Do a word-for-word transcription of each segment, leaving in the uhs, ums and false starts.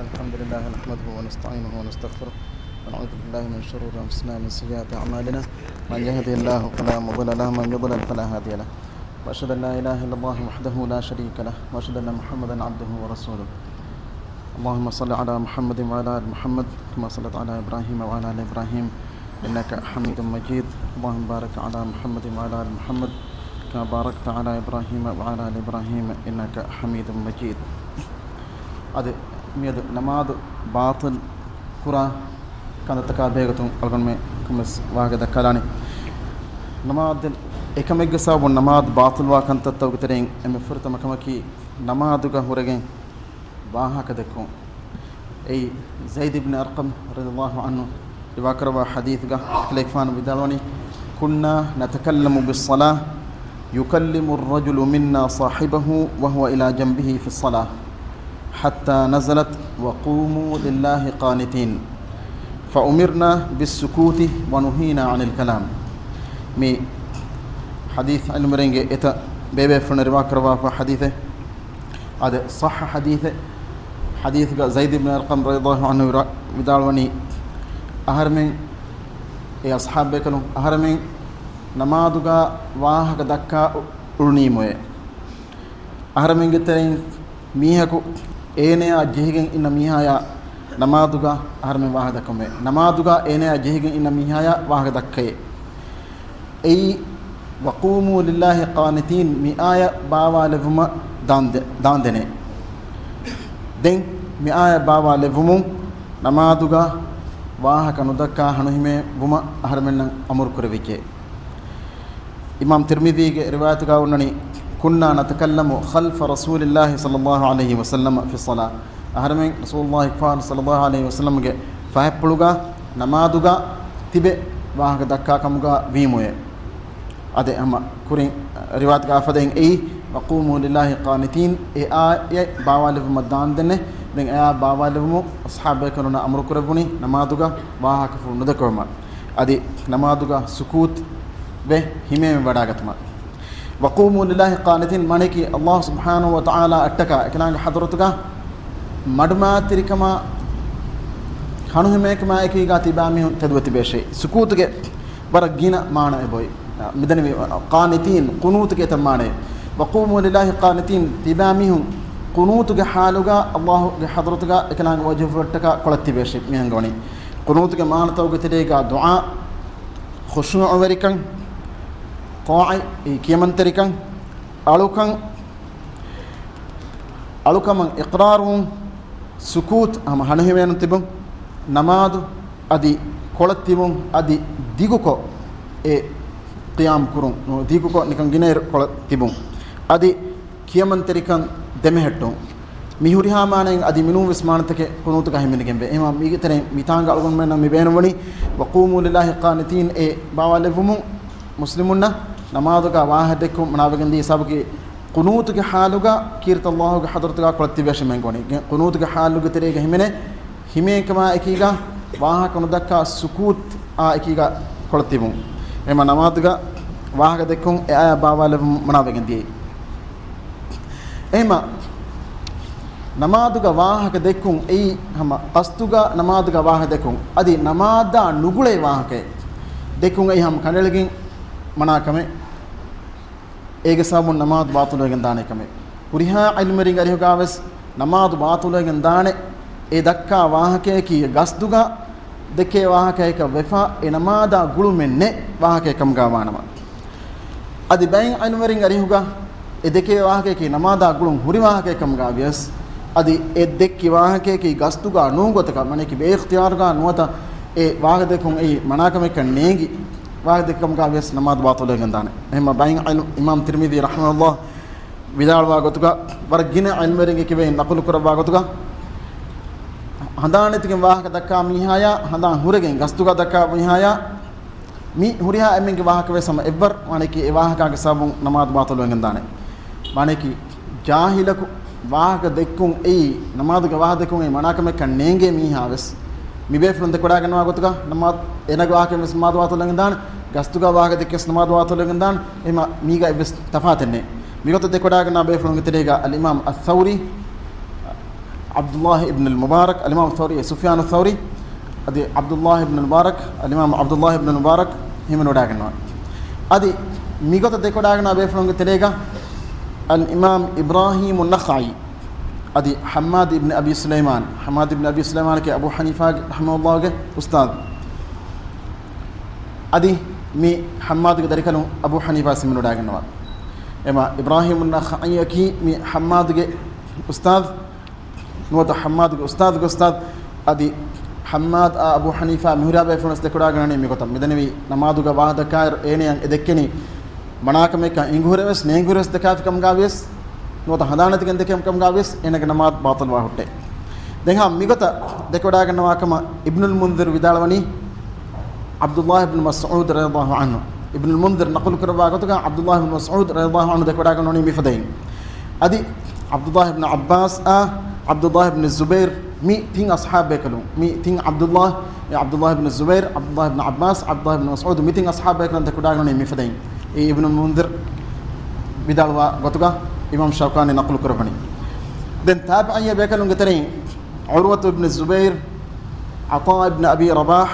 الحمد لله نحمده ونستعينه ونستغفره، ونعوذ بالله من شرور أنفسنا ومن سيئات أعمالنا. من يهده الله فلا مضل له، ومن يضلل فلا هادي له. وأشهد أن لا إله إلا الله وحده لا شريك له، وأشهد أن محمدا عبده ورسوله. اللهم صل على محمد وعلى آل محمد كما صليت على إبراهيم وعلى آل إبراهيم إنك حميد مجيد. اللهم بارك على محمد وعلى آل محمد كما باركت على إبراهيم وعلى آل إبراهيم إنك حميد مجيد. އަދި މިއަދު ނަމާދު ބާޠިލް ކުރާ ކަންތައްތަކާ ބެހޭގޮތުން އަޅުގަނޑުމެން ކޮންމެސް ވާހަކަ ދައްކާލާނީ. ނަމާދު އެކަމެއްގެ ސަބަބުން ނަމާދު ބާޠިލްވާ ކަންތައްތަކުގެ ތެރެއިން އެންމެ ފުރަތަމަ ކަމަކީ، ނަމާދުގަ ހުރެގެން ވާހަކަ ދެއްކުން. އެއީ، ޒައިދު ބިން އަރްޤަމް ރަޟިޔަﷲ ޢަންހު ރިވާކުރައްވާ ޙަދީޘްގަ އެކަލޭގެފާނު ވިދާޅުވަނީ، كنا نتكلم بالصلاة يكلم الرجل منا صاحبه وهو إلى جنبه في الصلاة حتى نزلت وقوموا لله قانتين فأمرنا بالسكوت ونهينا عن الكلام. މި ޙަދީޘް ޢިލްމުވެރިންގެ އެތައް ބޭބޭފުޅުން ރިވާކުރައްވާފަ ޙަދީޘެއް. އާދެ، ޞައްޙަ ޙަދީޘެއް. ޙަދީޘްގަ ޒައިދު ބިން އަރްޤަމް ރަޟިޔަﷲ ޢަންހު ވިދާޅުވަނީ، އަހަރެމެން، އެ އަޞްޙާބުބޭކަލުން، އަހަރެމެން ނަމާދުގަ ވާހަކަ ދައްކާ އުޅުނީމުއޭ. އަހަރެމެންގެ ތެރެއިން މީހަކު އޭނަޔާ ޖެހިގެން އިންނަ މީހާޔާ ނަމާދުގަ އަހަރެމެން ވާހަކަ ދައްކަމޭ. ނަމާދުގަ އޭނަޔާ ޖެހިގެން އިންނަ މީހާޔާ ވާހަކަ ދައްކައޭ. އެއީ، وقوموا لله قانتين، މި އާޔަތް ބާވާލެއްވުމަށް ދާންދެ-، ދާންދެނޭ. ދެން މި އާޔަތް ބާވާލެއްވުމުން ނަމާދުގަ ވާހަކަ ނުދައްކާ ހަނުހިމޭ ވުމަށް އަހަރެމެންނަށް އަމުރު ކުރެވިއްޖެ. އިމާމް ތިރްމިޛީގެ ރިވާޔަތުގަ އޮންނަނީ، كنا نتكلم خلف رسول الله صلى الله عليه وسلم في الصلاة. އަހަރެމެން ރަސޫލުﷲ ފާން ޞައްލަﷲ ޢަލައިހި ވަސައްލަމްގެ ފަހަތްޕުޅުގަ ނަމާދުގަ ތިބެ ވާހަކަ ދައްކާ ކަމުގަ ވީމުއޭ. އަދި ހަމަ ކުރިން ރިވާޔަތުގަ އާފަދައިން އެއީ، وقوموا لله قانتين، އެ އާޔަތް ބާވާލެއްވުމަށް ދާންދެންނެ. ދެން އެއާ ބާވާލެއްވުމުން އަޞްޙާބުބޭކަލުންނަށް އަމުރު ކުރެއްވުނީ ނަމާދުގަ ވާހަކަފުޅު ނުދެއްކުމަށް. އަދި ނަމާދުގަ ސުކޫތު ވެ ހިމޭން ވަޑާގަތުމަށް. وقوموا لله قانتين މާނައަކީ، ﷲ ސުބްޙާނަހޫ ވަތަޢާލާ އަށްޓަކާ އެކަލާނގެ ޙަޟްރަތުގަ މަޑުމާތިރިކަމާ ހަނުހިމޭކަމާ އެކީގަ ތިބާ މީހުން ތެދުވެ ތިބޭށޭ. ސުކޫތުގެ ވަރަށް ގިނަ މާނައެއް އޮތް. މިދަނީ، ޤާނިތީން، ޤުނޫތުގެ އެތައް މާނައެއް. وقوموا لله قانتين، ތިބާ މީހުން ޤުނޫތުގެ ޙާލުގަ ﷲގެ ޙަޟްރަތުގަ އެކަލާނގެ ވަޖްހުފުޅަށްޓަކާ ކޮޅަށް ތިބޭށޭ މި އަންގަވަނީ. ޤުނޫތުގެ މާނަތަކުގެ ތެރޭގަ ދުޢާ، ޚުޝޫޢުވެރިކަން، ޠާޢަތް، އެ ކިޔަމަންތެރިކަން، އަޅުކަން، އަޅުކަމަށް އިޤްރާރުވުން، ސުކޫތު، ހަމަ ހަނުހިމޭނުން ތިބުން، ނަމާދު އަދި ކޮޅަށް ތިބުން، އަދި ދިގުކޮށް އެ ޤިޔާމް ކުރުން، ދިގުކޮށް ނިކަން ގިނައިރު ކޮޅަށް ތިބުން، އަދި ކިޔަމަންތެރިކަން ދެމެހެއްޓުން. މި ހުރިހާ މާނައިން އަދި މިނޫން ވެސް މާނަތަކެއް ޤުނޫތުގަ ހިމެނިގެންވޭ. އެހެންވީމަ މީގެ ތެރެއިން މިތާނގަ އަޅުގަނޑުމެންނަށް މި ބޭނުންވަނީ، وقوموا لله قانتين އެ ބާވާލެއްވުމުން މުސްލިމުންނަށް ނަމާދުގަ ވާހަކަ ދެއްކުން މަނާވެގެން ދިޔަ ހިސާބަކީ، ޤުނޫތުގެ ޙާލުގަ ކީރިތި ﷲގެ ޙަޟްރަތުގަ ކޮޅަށް ތިބޭށޭ މި އަންގަވަނީ. ޤުނޫތުގެ ޙާލުގެ ތެރޭގަ ހިމެނޭ، ހިމޭންކަމާ އެކީގަ ވާހަކަ ނުދައްކާ ސުކޫތާ އެކީގަ ކޮޅަށް ތިބުން. އެހެންވީމަ ނަމާދުގަ ވާހަކަ ދެއްކުން އެ އާޔަތް ބާވާލެއްވުމަށް މަނާވެގެން ދިޔައީ. އެހެންވީމަ ނަމާދުގަ ވާހަކަ ދެއްކުން އެއީ ހަމަ ޤަޞްދުގަ ނަމާދުގަ ވާހަކަ ދެއްކުން. އަދި ނަމާދާ ނުގުޅޭ ވާހަކައެއް ދެއްކުން އެއީ ހަމަ ކަނޑައެޅިގެން މަނާ ކަމެއް. އޭގެ ސަބަބުން ނަމާދު ބާޠިލުވެގެން ދާނެ ކަމެއް. ހުރިހާ ޢިލްމުވެރިންގެ އަރިހުގަ ވެސް ނަމާދު ބާޠިލުވެގެން ދާނެ. އެ ދައްކާ ވާހަކަޔަކީ ގަސްދުގަ ދެއްކޭ ވާހަކަޔަކަށް ވެފަ، އެ ނަމާދާ ގުޅުމެއް ނެތް ވާހަކައެއް ކަމުގަ ވާނަމަ. އަދި ބައެއް ޢިލްމުވެރިންގެ އަރިހުގަ އެ ދެކޭ ވާހަކަޔަކީ ނަމާދާ ގުޅުން ހުރި ވާހަކައެއް ކަމުގަ ވިޔަސް، އަދި އެ ދެއްކި ވާހަކަޔަކީ ގަސްދުގަ ނޫން ގޮތަކަށް، މާނައަކީ ބޭއިޚްތިޔާރުގަ ނުވަތަ އެ ވާހަކަ ދެއްކުން އެއީ މަނާކަމެއްކަން ނޭނގި ވާހަކަ ދެއްކި ކަމުގަ ވިޔަސް ނަމާދު ބާޠިލުވެގެން ދާނެ. އެހެންވީމަ ބައެއް ޢިލްމު، އިމާމް ތިރްމިޛީ ރަޙިމަހުﷲ ވިދާޅުވާ ގޮތުގަ، ވަރަށް ގިނަ ޢިލްމުވެރިންގެ ކިބައިން ނަޤުލު ކުރައްވާ ގޮތުގަ، ހަނދާން ނެތިގެން ވާހަކަ ދައްކާ މީހާޔާ، ހަނދާން ހުރެގެން ގަސްދުގަ ދައްކާ މީހާޔާ، މި ހުރިހާ އެންމެންގެ ވާހަކަ ވެސް ހަމަ އެއްވަރު، ވާނެކީ އެ ވާހަކާގެ ސަބަބުން ނަމާދު ބާޠިލުވެގެން ދާނެ. ވާނެކީ ޖާހިލަކު ވާހަކަ ދެއްކުން އެއީ، ނަމާދުގަ ވާހަކަ ދެއްކުން އެއީ މަނާކަމެއްކަން ނޭނގޭ މީހާ ވެސް، މި ބޭފުޅުން ދެކެވަޑައިގަންނަވާ ގޮތުގަ ނަމާދު އޭނާގެ ވާހަކަ ވެސް ނަމާދު ބާޠިލުވެގެން ދާނެ، ގަސްދުގަ ވާހަކަ ދެއްކިޔަސް ނަމާދު ބާޠިލުވެގެން ދާނެ. އެހެންވީމަ މީގަ އެއްވެސް ތަފާތެއް ނެތް. މިގޮތަށް ދެކެވަޑައިގަންނަވާ ބޭފުޅުންގެ ތެރޭގަ އަލް އިމާމް އައް ޘައުރީ، ޢަބްދުﷲ އިބްނުލް މުބާރަކް، އަލްއިމާމް ޘައުރީ، ސުފްޔާނު ޘައުރީ، އަދި ޢަބްދުﷲ އިބްނުލް މުބާރަކް، އަލްއިމާމް ޢަބްދުﷲ އިބްނުލް މުބާރަކް ހިމެނިވަޑައިގަންނަވާ. އަދި މިގޮތަށް ދެކެވަޑައިގަންނަވާ ބޭފުޅުންގެ ތެރޭގަ އަލްއިމާމް އިބްރާހީމު ނަޚަޢީ، އަދި ޙައްމާދު އިބްނު އަބީ ސުލައިމާން، ޙައްމާދު އިބްނު އަބީ ސުލައިމާނަކީ އަބޫ ޙަނީފާގެ ރަޙިމަހުﷲގެ އުސްތާޛު. އަދި މި ޙައްމާދުގެ ދަރިކަލުން އަބޫ ޙަނީފާ ވެސް ހިމެނިވަޑައިގަންނަވާ. އެމާ އިބްރާހީމު ނަޚަޢީއަކީ މި ޙައްމާދުގެ އުސްތާޛު، ނުވަތަ ޙައްމާދުގެ އުސްތާޛުގެ އުސްތާޛު. އަދި ޙައްމާދު އާ އަބޫ ޙަނީފާ މިހުރިހާ ބޭފުޅުން ވެސް ދެކެވަޑައިގަންނަނީ މިގޮތަށް. މިދެންނެވި ނަމާދުގަ ވާހަކަ ދައްކާއިރު އޭނަޔަށް އެ ދެއްކެނީ މަނާކަމެއްކަން އެނގިހުރެ ވެސް، ނޭނގިހުރެ ވެސް ދެކާފި ކަމުގަ ވިޔަސް، ނުވަތަ ހަނދާނެތިގެން ދެކެ ކަމުގަ ވިޔަސް، އޭނަގެ ނަމާދު ބާޠިލްވާ ހުއްޓޭ. ދެން ހަމަ މިގޮތަށް ދެކެވަޑައިގަންނަވާ ކަމަށް އިބްނުލް މުންޛިރު ވިދާޅުވަނީ، ޢަބްދުﷲ އިބްނު މަސްޢޫދު ރަޟިޔަﷲ ޢަންހު، އިބްނުލް މުންޛިރު ނަޤުލު ކުރައްވާ ގޮތުގަ ޢަބްދުﷲ އިބްނު މަސްޢޫދު ރަޟިޔަﷲ ޢަންހު ދެކެވަޑައިގަންނަވަނީ މިފަދައިން. އަދި ޢަބްދުﷲ އިބްނު ޢައްބާސް އާ ޢަބްދުﷲ އިބްނު ޒުބައިރު، މި ތިން އަޞްޙާބު ބޭކަލުން، މި ތިން ޢަބްދުﷲ، ޢަބްދުﷲ އިބްނު ޒުބައިރު، ޢަބްދުﷲ އިބްނު ޢައްބާސް، ޢަބްދުﷲ އިބްނު މަސްޢޫދު، މި ތިން އަޞްޙާބު ބޭކަލުން ދެކެވަޑައިގަންނަވަނީ މިފަދައިން. އެ އިބްނުލް މުންޛިރު ވިދާޅުވާ ގޮތުގަ އިމާމް ޝައުކާނީ ނަޤުލު ކުރައްވަނީ. ދެން ތާބިޢީ ބޭކަލުންގެ ތެރެއިން ޢުރުވަތު އިބްނު ޒުބައިރު، ޢަޠާ އިބްނު އަބީ ރަބާޙް،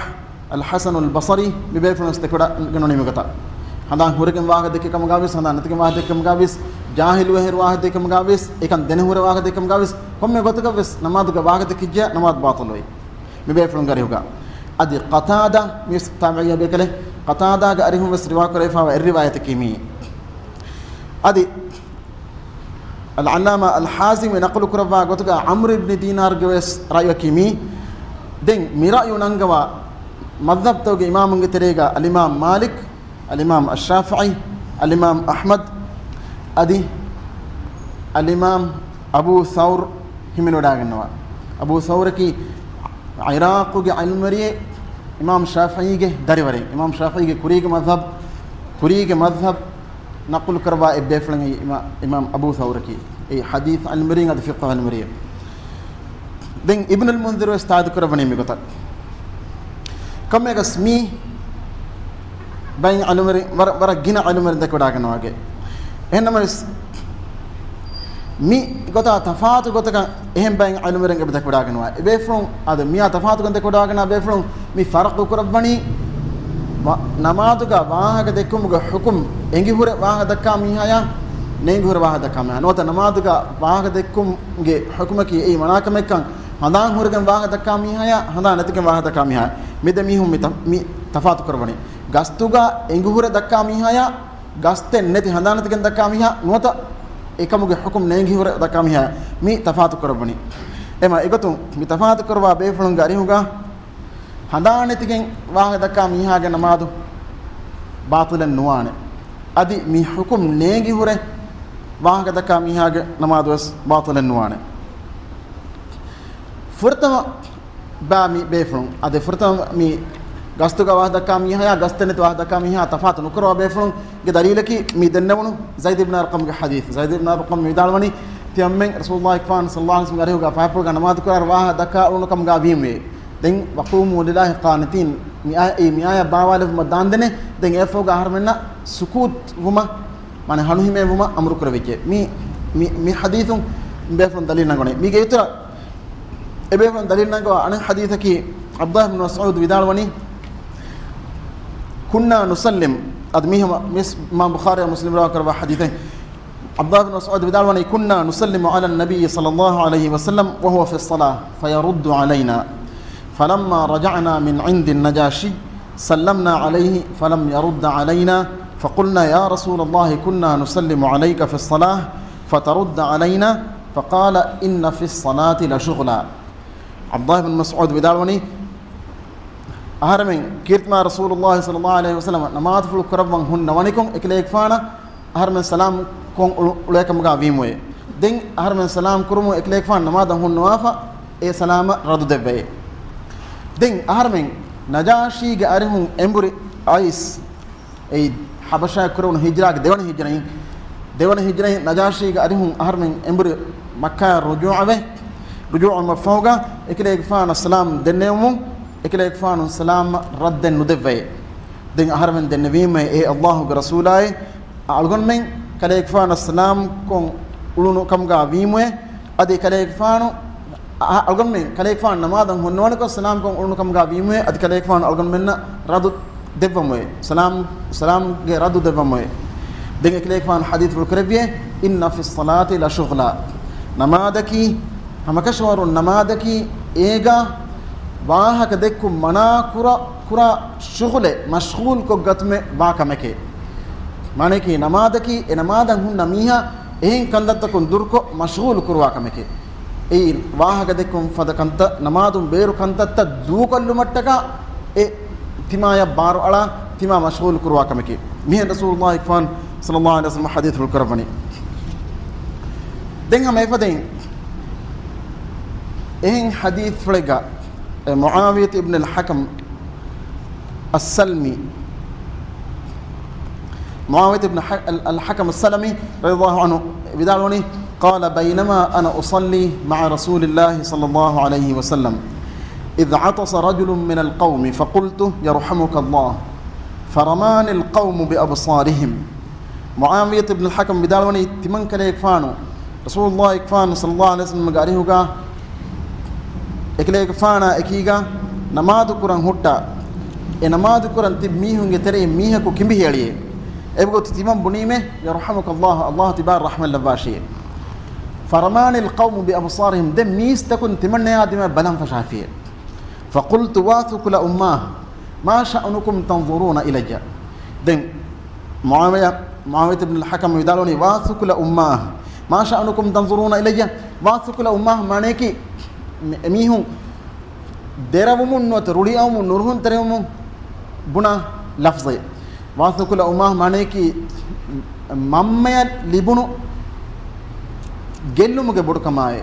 އަލްޙަސަނުލް ބަޞަރީ، މި ބޭފުޅުން ވެސް ދެކެވަޑައިގަންނަވަނީ މިގޮތަށް. ހަނދާން ހުރެގެން ވާހަކަ ދެއްކި ކަމުގަ ވިޔަސް، ހަނދާން ނެތިގެން ވާހަކަ ދެއްކި ކަމުގަ ވިޔަސް، ޖާހިލުވެ ހުރެ ވާހަކަ ދެއްކި ކަމުގަ ވިޔަސް، އެކަން ދެނެ ހުރެ ވާހަކަ ދެއްކި ކަމުގަ ވިޔަސް، ކޮންމެ ގޮތަކަށް ވެސް ނަމާދުގަ ވާހަކަ ދެއްކިއްޖެ ނަމާދު ބާޠިލުވޭ. މި ބޭފުޅުންގެ އަރިހުގަ. އަދި ޤަތާދާ، މި ވެސް ތާބިޢީ ބޭކަލެއް، ޤަތާދާގެ އަރިހުން ވެސް ރިވާ ކުރެވިފައިވާ އެއް ރިވާޔަތަކީ މިއީ. އަދި އަލްޢައްލާމާ އަލްޙާޒިމީ ނަޤުލު ކުރައްވާ ގޮތުގަ ޢަމްރު އިބްނު ދީނާރުގެ ވެސް ރައުޔަކީ މިއީ. ދެން މި ރައުޔު ނަންގަވާ މަޛްހަބްތަކުގެ އިމާމުންގެ ތެރޭގަ އަލްއިމާމް މާލިކް، އަލްއިމާމް އައްޝާފިޢީ، އަލްއިމާމް އަޙްމަދު، އަދި އަލްއިމާމް އަބޫ ޘައުރު ހިމެނިވަޑައިގަންނަވާ. އަބޫ ޘައުރަކީ ޢިރާޤުގެ ޢިލްމުވެރިއެއް، އިމާމް ޝާފިޢީގެ ދަރިވަރެއް. އިމާމް ޝާފިޢީގެ ކުރީގެ މަޛްހަބް، ކުރީގެ މަޛްހަބް ނަޤުލު ކުރައްވާ އެއް ބޭފުޅެއް އިމާ-، އިމާމް އަބޫ ޘައުރަކީ. އެ ޙަދީޘް ޢިލްމުވެރިން އަދި ފިޤްހު ޢިލްމުވެރިއެއް. ދެން އިބްނުލް މުންޛިރު ވެސް ތާއީދު ކުރައްވަނީ މިގޮތަށް. ކޮންމެއަކަސް މީ ބައިން ޢިލްމުވެރިން ވަރަށް، ވަރަށް ގިނަ ޢިލްމުވެރިން ދެކެވަޑައިގަންނަވާގެ. އެހެންނަމަވެސް، މި ގޮތާ ތަފާތު ގޮތަކަށް އެހެން ބައިން ޢިލްމުވެރިން އެބަ ދެކެވަޑައިގަންނަވާ. އެބޭފުޅުން އަދި މިއާ ތަފާތުކޮށް ދެކެވަޑައިގަންނަވާ ބޭފުޅުން މި ފަރަޤު ކުރައްވަނީ، ވަ-، ނަމާދުގަ ވާހަކަ ދެއްކުމުގެ ޙުކުމް އެނގިހުރެ ވާހަކަ ދައްކާ މީހާޔާ، ނޭނގިހުރެ ވާހަކަ ދައްކާ މީހާ. ނުވަތަ ނަމާދުގަ ވާހަކަ ދެއްކުމުގެ ޙުކުމަކީ އެއީ މަނާކަމެއްކަން، ހަނދާން ހުރެގެން ވާހަކަ ދައްކާ މީހާޔާ، ހަނދާން ނެތިގެން ވާހަކަ ދައްކާ މީހާޔާ. މި ދެ މީހުން މި ތަ-، މި ތަފާތު ކުރައްވަނީ. ގަސްތުގަ އެނގިހުރެ ދައްކާ މީހާޔާ، ގަސްތެއް ނެތި ހަނދާން ނެތިގެން ދައްކާ މީހާ، ނުވަތަ އެކަމުގެ ޙުކުމް ނޭނގިހުރެ ދައްކާ މީހާ މި ތަފާތު ކުރައްވަނީ. އެމަ އެގޮތުން މި ތަފާތު ކުރައްވާ ބޭފުޅުންގެ އަރިހުގަ ހަނދާން ނެތިގެން ވާހަކަ ދައްކާ މީހާގެ ނަމާދު ބާޠިލެއް ނުވާނެ. އަދި މި ޙުކުމް ނޭނގިހުރެ ވާހަކަ ދައްކާ މީހާގެ ނަމާދު ވެސް ބާޠިލެއް ނުވާނެ. ފުރަތަމަ ބާ މި ބޭފުޅުން. އަދި ފުރަތަމަ މި ގަސްތުގަ ވާހަކަ ދައްކާ މީހާޔާ، ގަސްތެއް ނެތި ވާހަކަ ދައްކާ މީހާ ތަފާތު ނުކުރައްވާ ބޭފުޅުންގެ ދަލީލަކީ މި ދެންނެވުނު ޒައިދު ބިން އަރްޤަމްގެ ޙަދީޘް. ޒައިދު ބިން އަރްޤަމް ވިދާޅުވަނީ، ތިޔަމެން ރަސޫލުﷲ ފާން ޞައްލަﷲ ޢަލައިހި ވަސައްލަމްގެ އަރިހުގަ ފަހަތަކުގަ ނަމާދު ކުރާ ވާހަކަ ދައްކާ އުޅުނު ކަމުގަ ވީމުވޭ. ދެން، "وقوموا لله قانتين" މި އާ-، އެ މި އާޔަތް ބާވާލެވުމަށް ދާންދެނެ. ދެން އެއަށްފަހުގަ އަހަރުމެންނަށް ސުކޫތު ވުމަށް، މާނަ ހަނުހިމޭ ވުމަށް އަމުރު ކުރެވިއްޖެ. މި، މި، މި ޙަދީޘުން ބޭފުޅުން ދަލީލު ނަންގަވަނީ. މީގެ އިތުރަށް އެބޭފުޅުން ދަލީލު ނަންގަވާ އަނެއް ޙަދީޘަކީ، ޢަބްދުﷲ ބިން މަސްޢޫދު ވިދާޅުވަނީ، "كنا نسلم"، އަދި މީ ހަމަ މިސް-، އިމާމް ބުޚާރީ މުސްލިމް ރިވާ ކުރައްވާ ޙަދީޘެއް. ޢަބްދުﷲ ބިން މަސްޢޫދު ވިދާޅުވަނީ، "كنا نسلم على النبي صلى الله عليه وسلم وهو في الصلاة فيرد علينا، فلما رجعنا من عند النجاشي سلمنا عليه فلم يرد علينا، فقلنا: يا رسول الله، كنا نسلم عليك في الصلاة فترد علينا، فقال: إن في الصلاة لشغلا." ޢަބްދުﷲ ބިން މަސްޢޫދު ވިދާޅުވަނީ، އަހަރެމެން ކީރިތިމާ ރަސޫލުﷲ ޞައްލަﷲ ޢަލައިހި ވަސައްލަމަ ނަމާދުފުޅު ކުރައްވަން ހުންނަވަނިކޮށް، އެކަލޭގެފާނަށް އަހަރެމެން ސަލާމް ކޮށް އުޅު-، އުޅޭ ކަމުގަ ވީމުވެ. ދެން އަހަރެމެން ސަލާމް ކުރުމުން އެކަލޭގެފާނު ނަމާދަށް ހުންނަވާފަ، އެ ސަލާމަށް ރައްދު ދެއްވައޭ. ދެން އަހަރެމެން ނަޖާޝީގެ އަރިހުން އެނބުރި އައިސް، އެއީ ޙަބަޝާއަށް ކުރެވުނު ހިޖްރާގެ ދެވަނަ ހިޖްރައިން، ދެވަނަ ހިޖްރައިން ނަޖާޝީގެ އަރިހުން އަހަރެމެން އެނބުރި މައްކާއަށް ރުޖޫޢަވެ، ރުޖޫޢަވުމަށްފަހުގަ އެކަލޭގެފާނަށް ސަލާމް ދެންނެވުމުން، އެކަލޭގެފާނު ސަލާމަށް ރައްދެއް ނުދެއްވައޭ. ދެން އަހަރެމެން ދެންނެވީމުވެ، އޭ ﷲ ގެ ރަސޫލާއޭ، އަޅުގަނޑުމެން ކަލޭގެފާނަށް ސަލާމް ކޮށް އުޅުނު ކަމުގަ ވީމުވެ، އަދި ކަލޭގެފާނު އަ-، އަޅުގަނޑުމެން ކަލޭގެފާނު ނަމާދަށް ހުންނަވަނިކޮށް ސަލާމްކޮށް އުޅުނު ކަމުގަ ވީމުވެ، އަދި ކަލޭގެފާނު އަޅުގަނޑުމެންނަށް ރަދު ދެއްވަމުވެ. ސަލާމް، ސަލާމްގެ ރަދު ދެއްވަމުވެ. ދެން އެކަލޭގެފާނު ޙަދީޘްފުޅު ކުރެއްވިއޭ، "إن في الصلاة لشغلا." ނަމާދަކީ، ހަމަކަށަވަރުން ނަމާދަކީ އޭގަ ވާހަކަ ދެއްކުން މަނާ ކުރާ، ކުރާ ޝުޣުލެއް، މަޝްޣޫލް ކޮށްގަތުމެއް ވާ ކަމެކޭ. މާނައަކީ ނަމާދަކީ އެ ނަމާދަށް ހުންނަ މީހާ އެހެން ކަންތައްތަކުން ދުރުކޮށް މަޝްޣޫލު ކުރުވާ ކަމެކޭ. އެއީ ވާހަކަ ދެއްކުން ފަދަ ކަންތައް، ނަމާދުން ބޭރު ކަންތައްތައް ދޫކޮށްލުމަށްޓަކާ އެ ތިމާޔަށް ބާރުއަޅާ، ތިމާ މަޝްޣޫލު ކުރުވާ ކަމެކޭ. މިހެން ރަސޫލުﷲ އިކްފާން ޞައްލަﷲ ޢަލައިހި ވަސައްލަމަ ޙަދީޘްފުޅު ކުރައްވަނީ. ދެން ހަމަ އެފަދައިން އެހެން ޙަދީޘްފުޅެއްގަ، އެ، މުޢާވިޔަތު އިބްނުލް ޙަކަމް އައްސަލްމީ، މުޢާވިޔަތު އިބްނު ޙަ-، އަލް-، އަލް ޙަކަމް އައްސަލްމީ ރަޟިޔަﷲ ޢަންހު ވިދާޅުވަނީ، قال: بينما أنا أصلي مع رسول الله صلى الله عليه وسلم إذ عطس رجل من القوم فقلت: يرحمك الله، فرماني القوم بأبصارهم. މުޢާވިޔަތު އިބްނުލް ޙަކަމް ވިދާޅުވަނީ، ތިމަން ކަލޭގެފާނު ރަސޫލުﷲ އިކްފާނު ޞައްލަﷲ ޢަލައިހި ވަސައްލަމްގެ އަރިހުގަ އެކަލޭގެފާނާ އެކީގަ ނަމާދު ކުރަން ހުއްޓާ، އެ ނަމާދު ކުރަން ތިބި މީހުންގެ ތެރެއިން މީހަކު ކިނބިހިއަޅިއޭ. އެގޮތު ތިމަން ބުނީމޭ، يرحمك الله، ﷲ ތިބާއަށް ރަޙްމަތް ލައްވާށިއޭ. فرماني القوم بأبصارهم، ދެން މީސްތަކުން ތިމަންނަޔާ ދިމާ ބަލަން ފަށާފިއޭ. فقلت: واثكل أماه، ما شأنكم تنظرون إلي؟ ދެން މުޢާވިޔަ، މުޢާވިޔަތު އިބްނުލް ޙަކަމް ވިދާޅުވަނީ، واثكل أماه، ما شأنكم تنظرون إلي؟ واثكل أماه މާނައަކީ، މި-، އެމީހުން ދެރަވުމުން ނުވަތަ ރުޅިއައުމުން ނުރުހުންތެރިވުމުން ބުނާ ލަފްޒެއް. واثكل أماه މާނައަކީ، މަންމަޔަށް ލިބުނު ގެއްލުމުގެ ބޮޑުކަމާއި،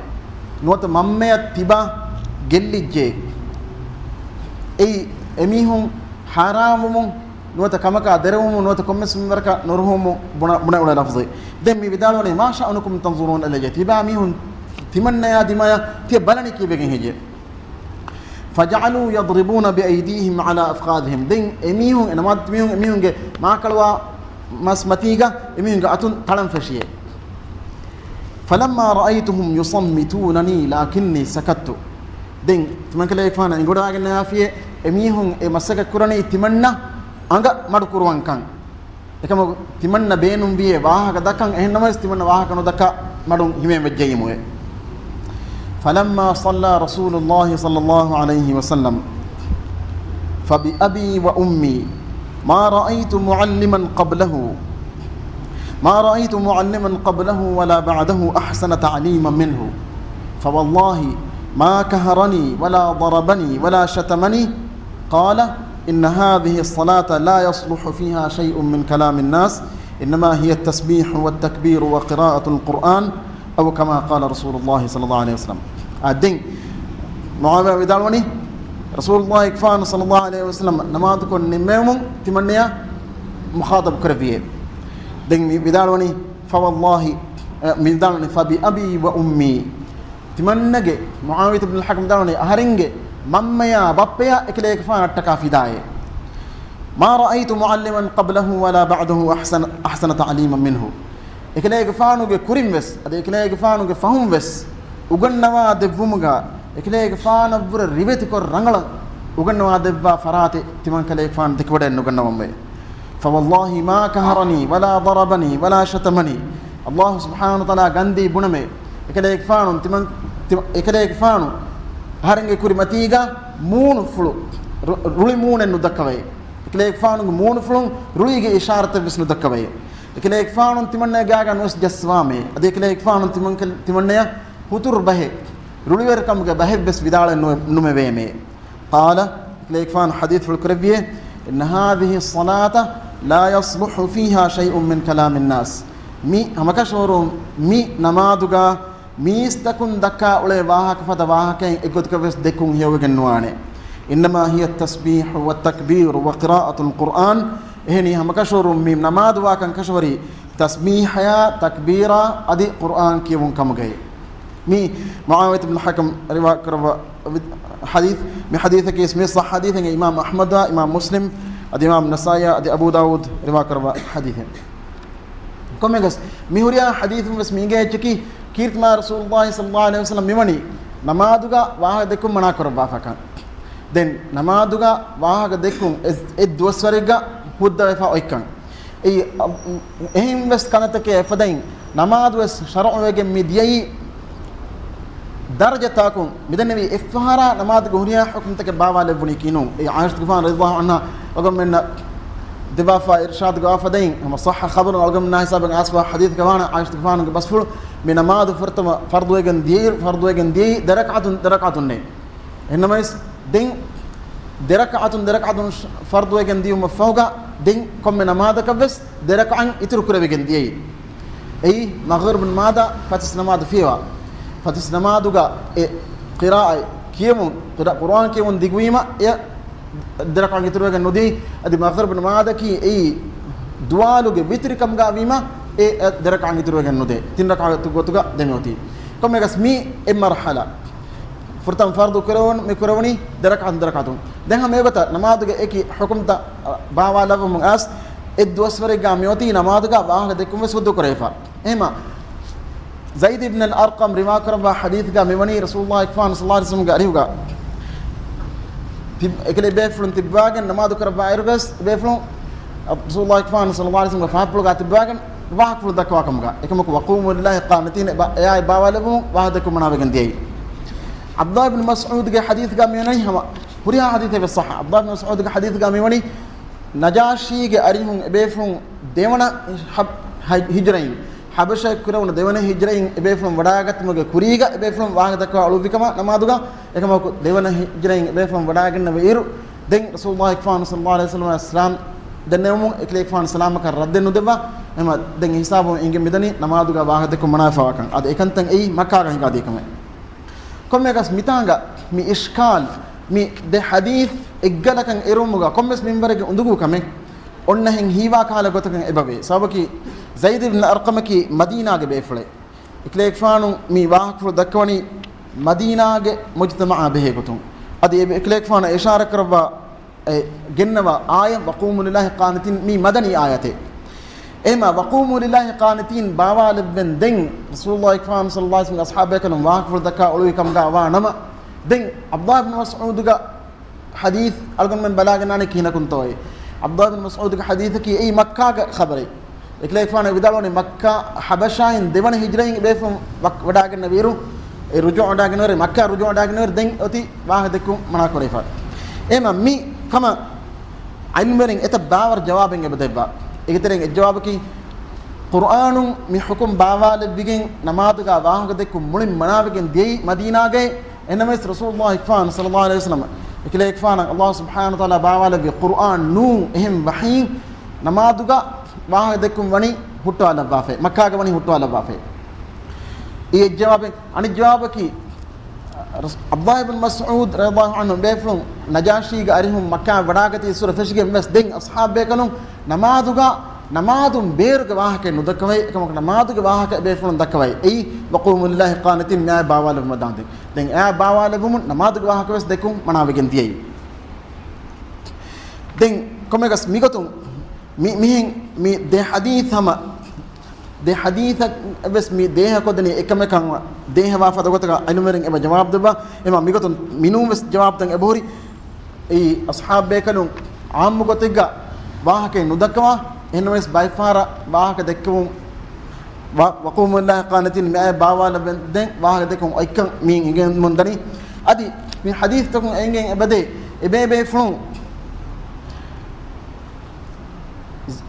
ނުވަތަ މަންމަޔަށް ތިބާ ގެއްލިއްޖެ. އެއީ އެމީހުން ހާރާންވުމުން ނުވަތަ ކަމަކާ ދެރަވުމުން ނުވަތަ ކޮންމެސް މިންވަރަކަށް ނުރުހުމުން ބުނަ، ބުނެ އުޅޭ ލަފްޒެއް. ދެން މި ވިދާޅުވަނީ، ما شأنكم تنظرون إلي؟ ތިބާ މީހުން ތިމަންނަޔާ ދިމާޔަށް ތިޔަ ބަލަނީ ކީއްވެގެން ހެއްޔޭ؟ فجعلوا يضربون بأيديهم على أفخاذهم. ދެން އެމީހުން، އެ ނަމާދު މީހުން އެމީހުންގެ މާކަޅުވާ މަސް މަތީގަ އެމީހުންގެ އަތުން ތަޅަން ފެށިއޭ. فلما رأيتهم يصمتونني لكني سكت. ދެން ތިމަންކަލޭގެފާނަށް އެނގިވަޑައިގަންނަވާފިޔޭ، އެމީހުން އެ މަސައްކަތް ކުރަނީ ތިމަންނަ އަނގަ މަޑު ކުރުވަންކަން. އެކަމަކު ތިމަންނަ ބޭނުންވިޔޭ ވާހަކަ ދައްކަން، އެހެންނަމަވެސް ތިމަންނަ ވާހަކަ ނުދައްކާ މަޑުން ހިމޭން ވެއްޖެއްޔެމުވެ. فلما صلى رسول الله صلى الله عليه وسلم فبأبي وأمي ما رأيت معلما قبله، ما رأيت معلما قبله ولا بعده أحسن تعليما منه، فوالله ما كهرني ولا ضربني ولا شتمني. قال: إن هذه الصلاة لا يصلح فيها شيء من كلام الناس، إنما هي التسبيح والتكبير وقراءة القرآن، أو كما قال رسول الله صلى الله عليه وسلم. އާ، ދެން މުޢާވިޔާ ވިދާޅުވަނީ، ރަސޫލުﷲ އިކްފާނު ޞައްލަﷲ ޢަލައިހި ވަސައްލަމަ ނަމާދުކޮށް ނިންމެވުމުން ތިމަންނަޔާ މުޚާޠަބު ކުރެއްވިއޭ. ދެން މި ވިދާޅުވަނީ، فوالله، އަ، މި ވިދާޅުވަނީ، فبأبي وأمي، ތިމަންނަގެ، މުޢާވިޔަތު ބިން ޙަކަމް ވިދާޅުވަނީ، އަހަރެންގެ މަންމަޔާ ބައްޕަޔާ އެކަލޭގެފާނަށްޓަކާ ފިދާއޭ. ما رأيت معلما قبله ولا بعده أحسن، أحسن تعليما منه. އެކަލޭގެފާނުގެ ކުރިން ވެސް، އަދި އެކަލޭގެފާނުގެ ފަހުން ވެސް އުގަންނަވާ ދެއްވުމުގަ، އެކަލޭގެފާނަށްވުރެ ރިވެތިކޮށް ރަނގަޅަށް އުގަންނަވާ ދެއްވާ ފަރާތެއް ތިމަންކަލޭގެފާނު ދެކިވަޑައެއް ނުގަންނަވަމޭ. فوالله ما قهرني ولا ضربني ولا شتمني. ﷲ ސުބްޙާނަހޫ ވަތަޢާލާ ގަންދީ ބުނަމޭ، އެކަލޭގެފާނު ތިމަން، ތިމަ-، އެކަލޭގެފާނު އަހަރެންގެ ކުރިމަތީގަ މޫނުފުޅު، ރު-، ރުޅި މޫނެއް ނުދައްކަވައޭ. އެކަލޭގެފާނުގެ މޫނުފުޅުން ރުޅީގެ އިޝާރަތެއް ވެސް ނުދައްކަވައޭ. އެކަލޭގެފާނު ތިމަންނަގާގަ ނުވެސް ޖައްސަވާމޭ. އަދި އެކަލޭގެފާނު ތިމަން-، ތިމަންނަޔަށް ހުތުރު ބަހެއް، ރުޅިވެރިކަމުގެ ބަހެއް ވެސް ވިދާޅެއް ނު-، ނުމެވޭމޭ. قال، އެކަލޭގެފާނު ޙަދީޘްފުޅު ކުރެއްވިއޭ، إن هذه الصلاة لا يصلح فيها شيء من كلام الناس. މި ހަމަކަށަވަރުން މި ނަމާދުގަ މީސްތަކުން ދައްކާ އުޅޭ ވާހަކަ ފަދަ ވާހަކައެއް އެއްގޮތަކަށް ވެސް ދެއްކުން ހެޔޮވެގެން ނުވާނެ. إنما هي التسبيح والتكبير وقراءة القرآن. އެހެނީ ހަމަކަށަވަރުން މި ނަމާދު ވާކަން ކަށަވަރީ ތަސްބީޙަޔާ، ތަކްބީރާ އަދި ޤުރްއާން ކިޔެވުން ކަމުގައި. މި މުޢާވިޔަތު ބިން ޙަކަމް ރިވާ ކުރައްވާ ޙަދީޘް، މި ޙަދީޘަކީ މި ޞައްޙަ ޙަދީޘެއް، އިމާމް އަޙްމަދާ، އިމާމް މުސްލިމް، އަދި އިމާމް ނަސާއީ، އަދި އަބޫ ދާވޫދު ރިވާ ކުރައްވާ ޙަދީޘެއް. ކޮންމެއަކަސް މި ހުރިހާ ޙަދީޘުން ވެސް މި އިނގޭ އެއްޗަކީ، ކީރިތި މާތް ރަސޫލުﷲ ޞައްލަﷲ ޢަލައިހި ވަސައްލަމް މިވަނީ ނަމާދުގަ ވާހަކަ ދެއްކުން މަނާ ކުރައްވާފަކަން. ދެން ނަމާދުގަ ވާހަކަ ދެއްކުން އެ، އެއް ދުވަސްވަރެއްގަ ހުއްދަވެފަ އޮތްކަން. އެއީ، އަ، އެހެން ވެސް ކަންތައްތަކެއް އެފަދައިން ނަމާދު ވެސް ޝަރުޢުވެގެން މި ދިޔައީ ދަރަޖަތަކުން. މިދެންނެވީ އެއްފަހަރާ ނަމާދުގެ ހުރިހާ ޙުކުމްތަކެއް ބާވާލެއްވުނީކީ ނޫން. އެ ޢާއިޝަތުގެފާނު ރަޟިޔަﷲ ޢަންހާ އަޅުގަނޑުމެންނަށް ދެއްވާފަ އިރުޝާދު ގަވާފަދައިން، ހަމަ ޞައްޙަ ޚަބަރު އަޅުގަނޑުމެންނާ ހިސާބެއް އައިސްފަ ޙަދީޘް ގަވާނަ ޢާއިޝަތުގެފާނުގެ ބަސްފުޅު، މި ނަމާދު ފުރަތަމަ ފަރުޟުވެގެން ދިޔައިރު، ފަރުޟުވެގެން ދިޔައީ ދެރަކާތުން، ދެރަކާތުންނޭ. އެހެންނަމަވެސް، ދެން ދެރަކާތުން، ދެރަކާތުން ފަރުޟުވެގެން ދިޔުމަށް ފަހުގަ، ދެން ކޮންމެ ނަމާދަކަށްވެސް ދެރަކާތް އިތުރު ކުރެވިގެން ދިޔައީ. އެއީ، މަޣްރިބު ނަމާދާ ފަތިސް ނަމާދު ފިޔަވާ. ފަތިސް ނަމާދުގަ އެ ޤިރާއަތް ކިޔެވުން، ޤިރާ-، ޤުރުއާން ކިޔެވުން ދިގުވީމަ، އެ ދެރަކާތް އިތުރުވެގެން ނުދީ. އަދި މަޣްރިބު ނަމާދަކީ އެއީ ދުވާލުގެ ވިތުރިކަމުގަ ވީމަ، އެ، އެ ދެރަކާތް އިތުރުވެގެން ނުދޭ. ތިން ރަކާތު ގޮތުގަ ދެމިއޮތީ. ކޮންމެއަކަސް މީ އެއް މަރުޙަލާ. ފުރަތަމަ ފަރުޟު ކުރެވުން، މި ކުރެވުނީ ދެރަކާތުން، ދެރަކާތުން. ދެން ހަމަ އެގޮތަށް ނަމާދުގެ އެކި ޙުކުމްތައް ބާވާލައްވަމުން އައިސް، އެއް ދުވަސްވަރެއްގަ މިއޮތީ ނަމާދުގަ ވާހަކަ ދެއްކުން ވެސް ހުއްދަ ކުރެވިފަ. އެހެމަ ޒައިދު އިބްނުލް އަރްޤަމް ރިވާ ކުރައްވާ ޙަދީޘްގަ މިވަނީ ރަސޫލުﷲ އަކްބަރު ޞައްލަﷲ ޢަލައިހި ވަސައްލަމްގެ އަރިހުގަ ތިބް-، އެކަލޭ ބޭފުޅުން ތިއްބާގެން ނަމާދު ކުރައްވާ އިރުގަސް ބޭފުޅުން ރަސޫލުﷲ އަކްބަރު ޞައްލަﷲ ޢަލައިހި ވަސައްލަމްގެ ފާފުޅުގަ ތިއްބާގެން ވާހަކަފުޅު ދައްކަވާ ކަމުގަ، އެކަމަކު ވަޤޫމޫ ލިﷲ ޤާނިތީން އެބަ-، އެއާއި ބާވާލެއްވުމުން ވާހަކަ ދެއްކުން މަނާވެގެން ދިޔައީ. ޢަބްދުﷲ ބިން މަސްޢޫދުގެ ޙަދީޘްގަ މިވަނީ ހަމަ ހުރިހާ ޙަދީޘެއް ވެސް ޞައްޙަ. ޢަބްދުﷲ ބިން މަސްޢޫދުގެ ޙަދީޘްގަ މިވަނީ ނަޖާޝީގެ އަރިހުން އެބޭފުޅުން ދެވަނަ ހަ-، ހަ-، ހިޖްރައިން، ޙަބަޝައަށް ކުރެވުނު ދެވަނަ ހިޖްރައިން އެބޭފުޅުން ވަޑާގަތުމުގެ ކުރީގަ އެބޭފުޅުން ވާހަކަ ދައްކަވާ އުޅުއްވި ކަމަށް ނަމާދުގަ، އެކަމަކު ދެވަނަ ހިޖްރައިން އެބޭފުޅުން ވަޑާގެންނެވި އިރު، ދެން ރަސޫލުﷲ އަކްބަރު ޞައްލަﷲ ޢަލައިހި ވަސައްލަމަ ސަލާމް ދެންނެވުމުން އެކަލޭގެފާނު ސަލާމަކަށް ރައްދެއް ނުދެއްވާ. އެހެމަ ދެން ހިސާބުން އެނގެން މިދަނީ ނަމާދުގަ ވާހަކަ ދެއްކުން މަނާވެފަވާކަން. އަދި އެކަންތައް އެއީ މައްކާގަ ހިނގާދިޔަ ކަމެއް. ކޮންމެއަކަސް މިތާނގަ މި އިޝްކާލް، މި ދެ ޙަދީޘް އެއްގަލަކަށް އެރުވުމުގަ ކޮންމެސް މިންވަރެއްގެ އުނދަގޫ ކަމެއް އޮންނަހެން ހީވާ ކަހަލަ ގޮތަކަށް އެބަވޭ. ސަބަބަކީ ޒައިދު ބިން އަރްޤަމަކީ މަދީނާގެ ބޭފުޅެއް. އެކަލޭގެފާނު މި ވާހަކަފުޅު ދައްކަވަނީ މަދީނާގެ މުޖްތަމަޢާ ބެހޭގޮތުން. އަދި އެ އެކަލޭގެފާނަށް އިޝާރާތް ކުރައްވާ އެ ގެންނަވާ އާޔަތް ވަޤޫމޫ ލިﷲ ޤާނިތީން މީ މަދަނީ އާޔަތެއް. އެހެމަ ވަޤޫމޫ ލިﷲ ޤާނިތީން ބާވާލެއްވެން ދެން ރަސޫލުﷲ އަކްބަރު ޞައްލަﷲ ޢަލައިހި ވަސައްލަމްގެ އަޞްޙާބޭކަލުން ވާހަކަފުޅު ދައްކާ އުޅުއްވި ކަމުގަ ވާ ނަމަ، ދެން ޢަބްދުﷲ ބިން މަސްޢޫދުގެ ޙަދީޘް އަޅުގަނޑުމެން ބަލާގަންނާނީ ކިހިނަކުންތޯއޭ؟ ޢަބްދުﷲ ބިން މަސްޢޫދުގެ ޙަދީޘަކީ އެއީ މައްކާގެ ޚަބަރެއް. އެކަލޭގެފާނު ވިދާޅުވަނީ މައްކާ ޙަބަޝާއިން ދެވަނަ ހިޖްރައިން އެބޭފުޅުން ވަ-، ވަޑާގެންނެވިއިރު، އެ ރުޖޫޢަ ވަޑާގެންނެވިއިރު، މައްކާ ރުޖޫޢަ ވަޑާގެންނެވިއިރު ދެން އޮތީ ވާހަކަ ދެއްކުން މަނާ ކުރެވިފަ. އެހެމަ މި ކަމަށް ޢިލްމުވެރިން އެތައް ބާވަރު ޖަވާބެއް އެބަ ދެއްވާ. އޭގެ ތެރެއިން އެއް ޖަވާބަކީ، ޤުރުއާނުން މި ޙުކުމް ބާވާލެއްވިގެން ނަމާދުގަ ވާހަކަ ދެއްކުން މުޅިން މަނާވެގެން ދިޔައީ މަދީނާގައި. އެހެންނަމަވެސް ރަސޫލުﷲ އަކްބަރު ޞައްލަﷲ ޢަލައިހި ވަސައްލަމަ އެކަލޭގެފާނަށް ﷲ ސުބްޙާނަހޫ ވަތަޢާލާ ބާވާލެއްވި ޤުރުއާން ނޫން އެހެން ވަޙީން ނަމާދުގަ ވާހަކަ ދެއްކުން ވަނީ ހުއްޓުވާލައްވާފައި، މައްކާގަ ވަނީ ހުއްޓުވާލައްވާފައި. އެއީ އެއް ޖަވާބެއް. އަނެއް ޖަވާބަކީ، ރަސް-، ޢަބްދުﷲ ބިން މަސްޢޫދު ރަޟިޔަﷲ ޢަންހު ބޭފުޅުން ނަޖާޝީގެ އަރިހުން މައްކާ ވަޑާގަތީ އިސްވުރެ ފެށިގެން ވެސް ދެން އަޞްޙާބޭކަލުން ނަމާދުގަ، ނަމާދުން ބޭރުގެ ވާހަކައެއް ނުދައްކަވައި، އެކަމަކު ނަމާދުގެ ވާހަކަ އެބޭފުޅުން ދައްކަވައި. އެއީ ވަޤޫމޫ ލިﷲ ޤާނިތީން މިއާއެއް ބާވާލެވުމަށް ދާންދެން. ދެން އެއާ ބާވާލެވުމުން ނަމާދުގެ ވާހަކަ ވެސް ދެއްކުން މަނާވެގެން ދިޔައީ. ދެން ކޮންމެއަކަސް މިގޮތުން މި-، މިހެން މި ދެ ޙަދީޘް ހަމަ، ދެ ޙަދީޘަށް ވެސް މި ދޭހަ ކޮށްދެނީ އެކަމެކަން ދޭހަވާ ފަދަ ގޮތަކަށް ޢިލްމުވެރިން އެބަ ޖަވާބު ދެއްވާ. އެމަ މިގޮތުން މިނޫން ވެސް ޖަވާބުތައް އެބަހުރި. އެއީ އަޞްޙާބޭކަލުން ޢާއްމު ގޮތެއްގަ ވާހަކައެއް ނުދައްކަވާ، އެހެންނަމަވެސް ބައެއްފަހަރަށް ވާހަކަ ދެއްކެވުން، ވަ-، ވަޤޫމޫ ލިﷲ ޤާނިތީން މިއާއެއް ބާވާލެވެން ދެން ވާހަކަ ދެއްކުން އޮތްކަން މިއިން އެނގެމުން ދަނީ. އަދި މި ޙަދީޘްތަކުން އެނގެން އެބަދޭ އެބޭބޭފުޅުން،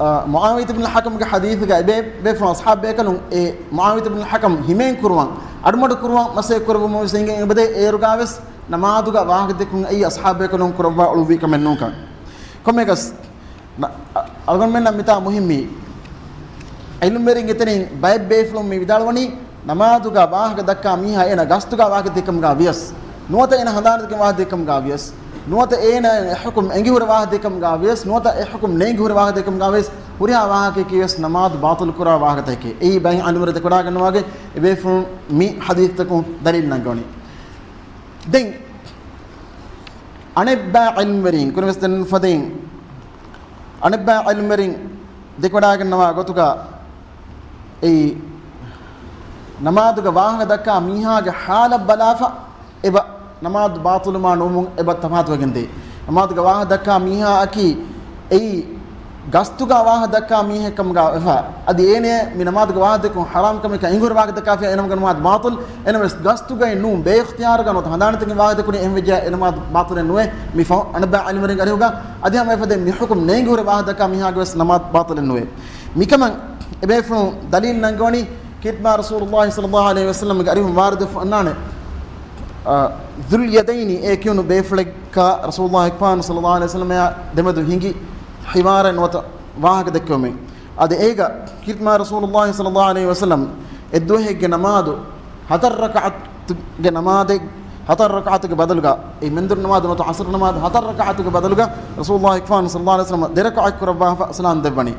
އާ، މުޢާވިޔަތު ބިން ޙަކަމްގެ ޙަދީޘުގަ އެބޭ-، ބޭފުޅުން އަޞްޙާބޭކަލުން އެ މުޢާވިޔަތު ބިން ޙަކަމް ހިމޭން ކުރުވަން، އަޑުމަޑު ކުރުވަން މަސައްކަތް ކުރެއްވުމުން ވެސް އެނގެން އެބަދޭ އޭރުގަ ވެސް ނަމާދުގަ ވާހަކަ ދެއްކުން އެއީ އަޞްޙާބޭކަލުން ކުރައްވާ އުޅުއްވި ކަމެއް ނޫންކަން. ކޮންމެއަކަސް ނަ-، އަ-، އަޅުގަނޑުމެންނަށް މިތާ މުހިއްމީ. ޢިލްމުވެރިންގެ ތެރެއިން ބައެއް ބޭފުޅުން މި ވިދާޅުވަނީ، ނަމާދުގަ ވާހަކަ ދައްކާ މީހާ އޭނަ ގަސްތުގަ ވާހަކަ ދެއްކަމުގަ ވިޔަސް، ނުވަތަ އޭނަ ހަނދާން ދެކެން ވާހަކަ ދެއްކަމުގަ ވިޔަސް، ނުވަތަ އޭނަ އެ ޙުކުމް އެނގިހުރެ ވާހަކަ ދެއްކަމުގަ ވިޔަސް، ނުވަތަ އެ ޙުކުމް ނޭނގިހުރެ ވާހަކަ ދެއްކަމުގަ ވިޔަސް، ހުރިހާ ވާހަކައަކީ ވެސް ނަމާދު ބާޠިލު ކުރާ ވާހަކަތަކެއް. އެއީ ބައެއް ޢިލްމުވެރިން ދެކެވަޑައިގަންނަވާގެ އެބޭފުޅުން މި ޙަދީޘްތަކުން ދަލީލު ނަންގަވަނީ. ދެން އަނެއްބައި ޢިލްމުވެރިން ކުރިން ވެސް ދެން ފަދައިން އަނެއްބައި ޢިލްމުވެރިން ދެކެވަޑައިގަންނަވާ ގޮތުގަ އެއީ ނަމާދުގަ ވާހަކަ ދައްކާ މީހާގެ ޙާލަށް ބަލާފަ، އެބަ ނަމާދު ބާޠިލުވުމާ ނުވުމުން އެބަ ތަފާތުވެގެންދޭ. ނަމާދުގަ ވާހަކަ ދައްކާ މީހާއަކީ އެއީ ގަސްތުގަ ވާހަކަ ދައްކާ މީހެއް ކަމުގަ ވެފަ. އަދި އޭނަ މި ނަމާދުގަ ވާހަކަ ދެއްކުން ޙަރާމް ކަމެއް ކަމަށް އެނގުރެ ވާހަކަ ދައްކާފިޔާ އޭނަގެ ނަމާދު ބާޠިލް. އެނަމެސް ގަސްތުގައި ނޫން، ބޭއިޚްތިޔާރުގަ ނުވަތަ ހަނދާންތަކެއް ވާހަކަ ދެއްކުނީ އެހެން ވެއްޖެޔާ އެ ނަމާދު ބާޠިލެއް ނުވޭ. މި ފަހު އަނެއްބައި ޢިލްމުވެރިން އަރިހުގަ އަދި ހަމަ އެފަދަ މި ޙުކުމް ނޭނގިހުރެ ވާހަކަ ދައްކާ މީހާގެ ވެސް ނަމާދު ބާޠިލެއް ނުވޭ. މިކަމަށް އެބޭފުޅުން ދަލީލް ނަންގަވަނީ ކީރިތި މާތް ރަސޫލުﷲ ޞައްލަﷲ ޢަލައިހި ވަސައްލަމްގެ އަރިހުން ވާރިދުވެފަ އޮންނާނެ، އަ، ޛުލްޔަދައިނި އޭ ކިޔުނު ބޭފުޅެއްގަ ރަސޫލުﷲ އަކްބަރު ޞައްލަﷲ ޢަލައިހި ވަސައްލަމާ ދެމެދު ހިނގި ޙިވާރެއް ނުވަތަ ވާހަކަ ދެއްކެވުމެއް. އަދި އޭގަ ކީރިތި މާތް ރަސޫލުﷲ ޞައްލަﷲ ޢަލައިހި ވަސައްލަމް އެއްދުވަހެއްގެ ނަމާދު ހަތަރު ރަކަޢަތުގެ ނަމާދެއް، ހަތަރު ރަކަޢަތުގެ ބަދަލުގަ، އެ މެންދުރު ނަމާދު ނުވަތަ ޢަޞްރު ނަމާދު ހަތަރު ރަކަޢަތުގެ ބަދަލުގަ ރަސޫލުﷲ އަކްބަރު ޞައްލަﷲ ޢަލައިހި ވަސައްލަމް ދެ ރަކަޢަތް ކުރައްވާފަ ސަލާމް ދެއްވަނީ.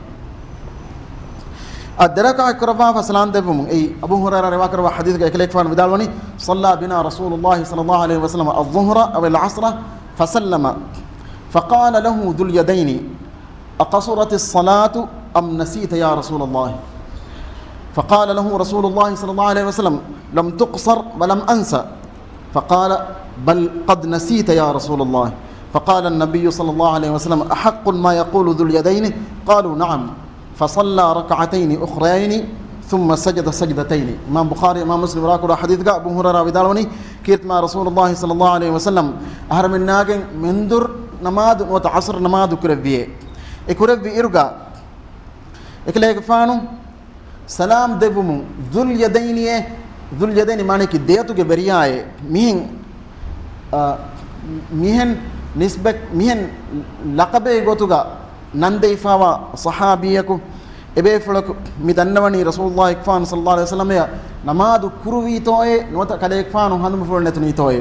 އަ، ދެ ރަކަޢަތް ކުރައްވާފަ ސަލާމް ދެއްވުމުން އެއީ އަބޫ ހުރައިރާ ރިވާކުރައްވާ ޙަދީޘްގަ އެކަލޭގެފާނު ވިދާޅުވަނީ، صلى بنا رسول الله صلى الله عليه وسلم الظهر أو العصر فسلم فقال له ذو اليدين، أقصرت الصلاة أم نسيت يا رسول الله؟ فقال له رسول الله صلى الله عليه وسلم، لم تقصر ولم أنس. فقال، بل قد نسيت يا رسول الله. فقال النبي صلى الله عليه وسلم، أحق ما يقول ذو اليدين؟ قالوا، نعم. فصلى ركعتين أخريين ثم سجد سجدتين. އިމާމް ބުޚާރީ، އިމާމް މުސްލިމް ރިވާކުރާ ޙަދީޘްގަ އަބޫ ހުރައިރާ ވިދާޅުވަނީ، ކީރިތި މާތް ރަސޫލުﷲ ޞައްލަﷲ ޢަލައިހި ވަސައްލަމް އަހަރެމެންނާގެން މެންދުރު ނަމާދު ނުވަތަ ޢަޞްރު ނަމާދު ކުރެއްވިއޭ. އެ ކުރެއްވި އިރުގަ އެކަލޭގެފާނު ސަލާމް ދެއްވުމުން، ޛުލްޔަދައިނިއޭ، ޛުލްޔަދައިނި މާނައަކީ ދެއަތުގެ ވެރިޔާއޭ. މިހެން، އަ، މިހެން ނިސްބަތް، މިހެން ލަޤަބެއް ގޮތުގަ ނަންދެވިފައިވާ ޞަޙާބީއަކު، އެބޭފުޅަކު މި ދަންނަވަނީ ރަސޫލުﷲ އަކްބަރު ޞައްލަﷲ ޢަލައިހި ވަސައްލަމް އެޔަށް ނަމާދު ކުރުވީތޯއޭ ނުވަތަ ކަލޭގެފާނު ހަނދުމަފުޅު ނެތުނީތޯއޭ.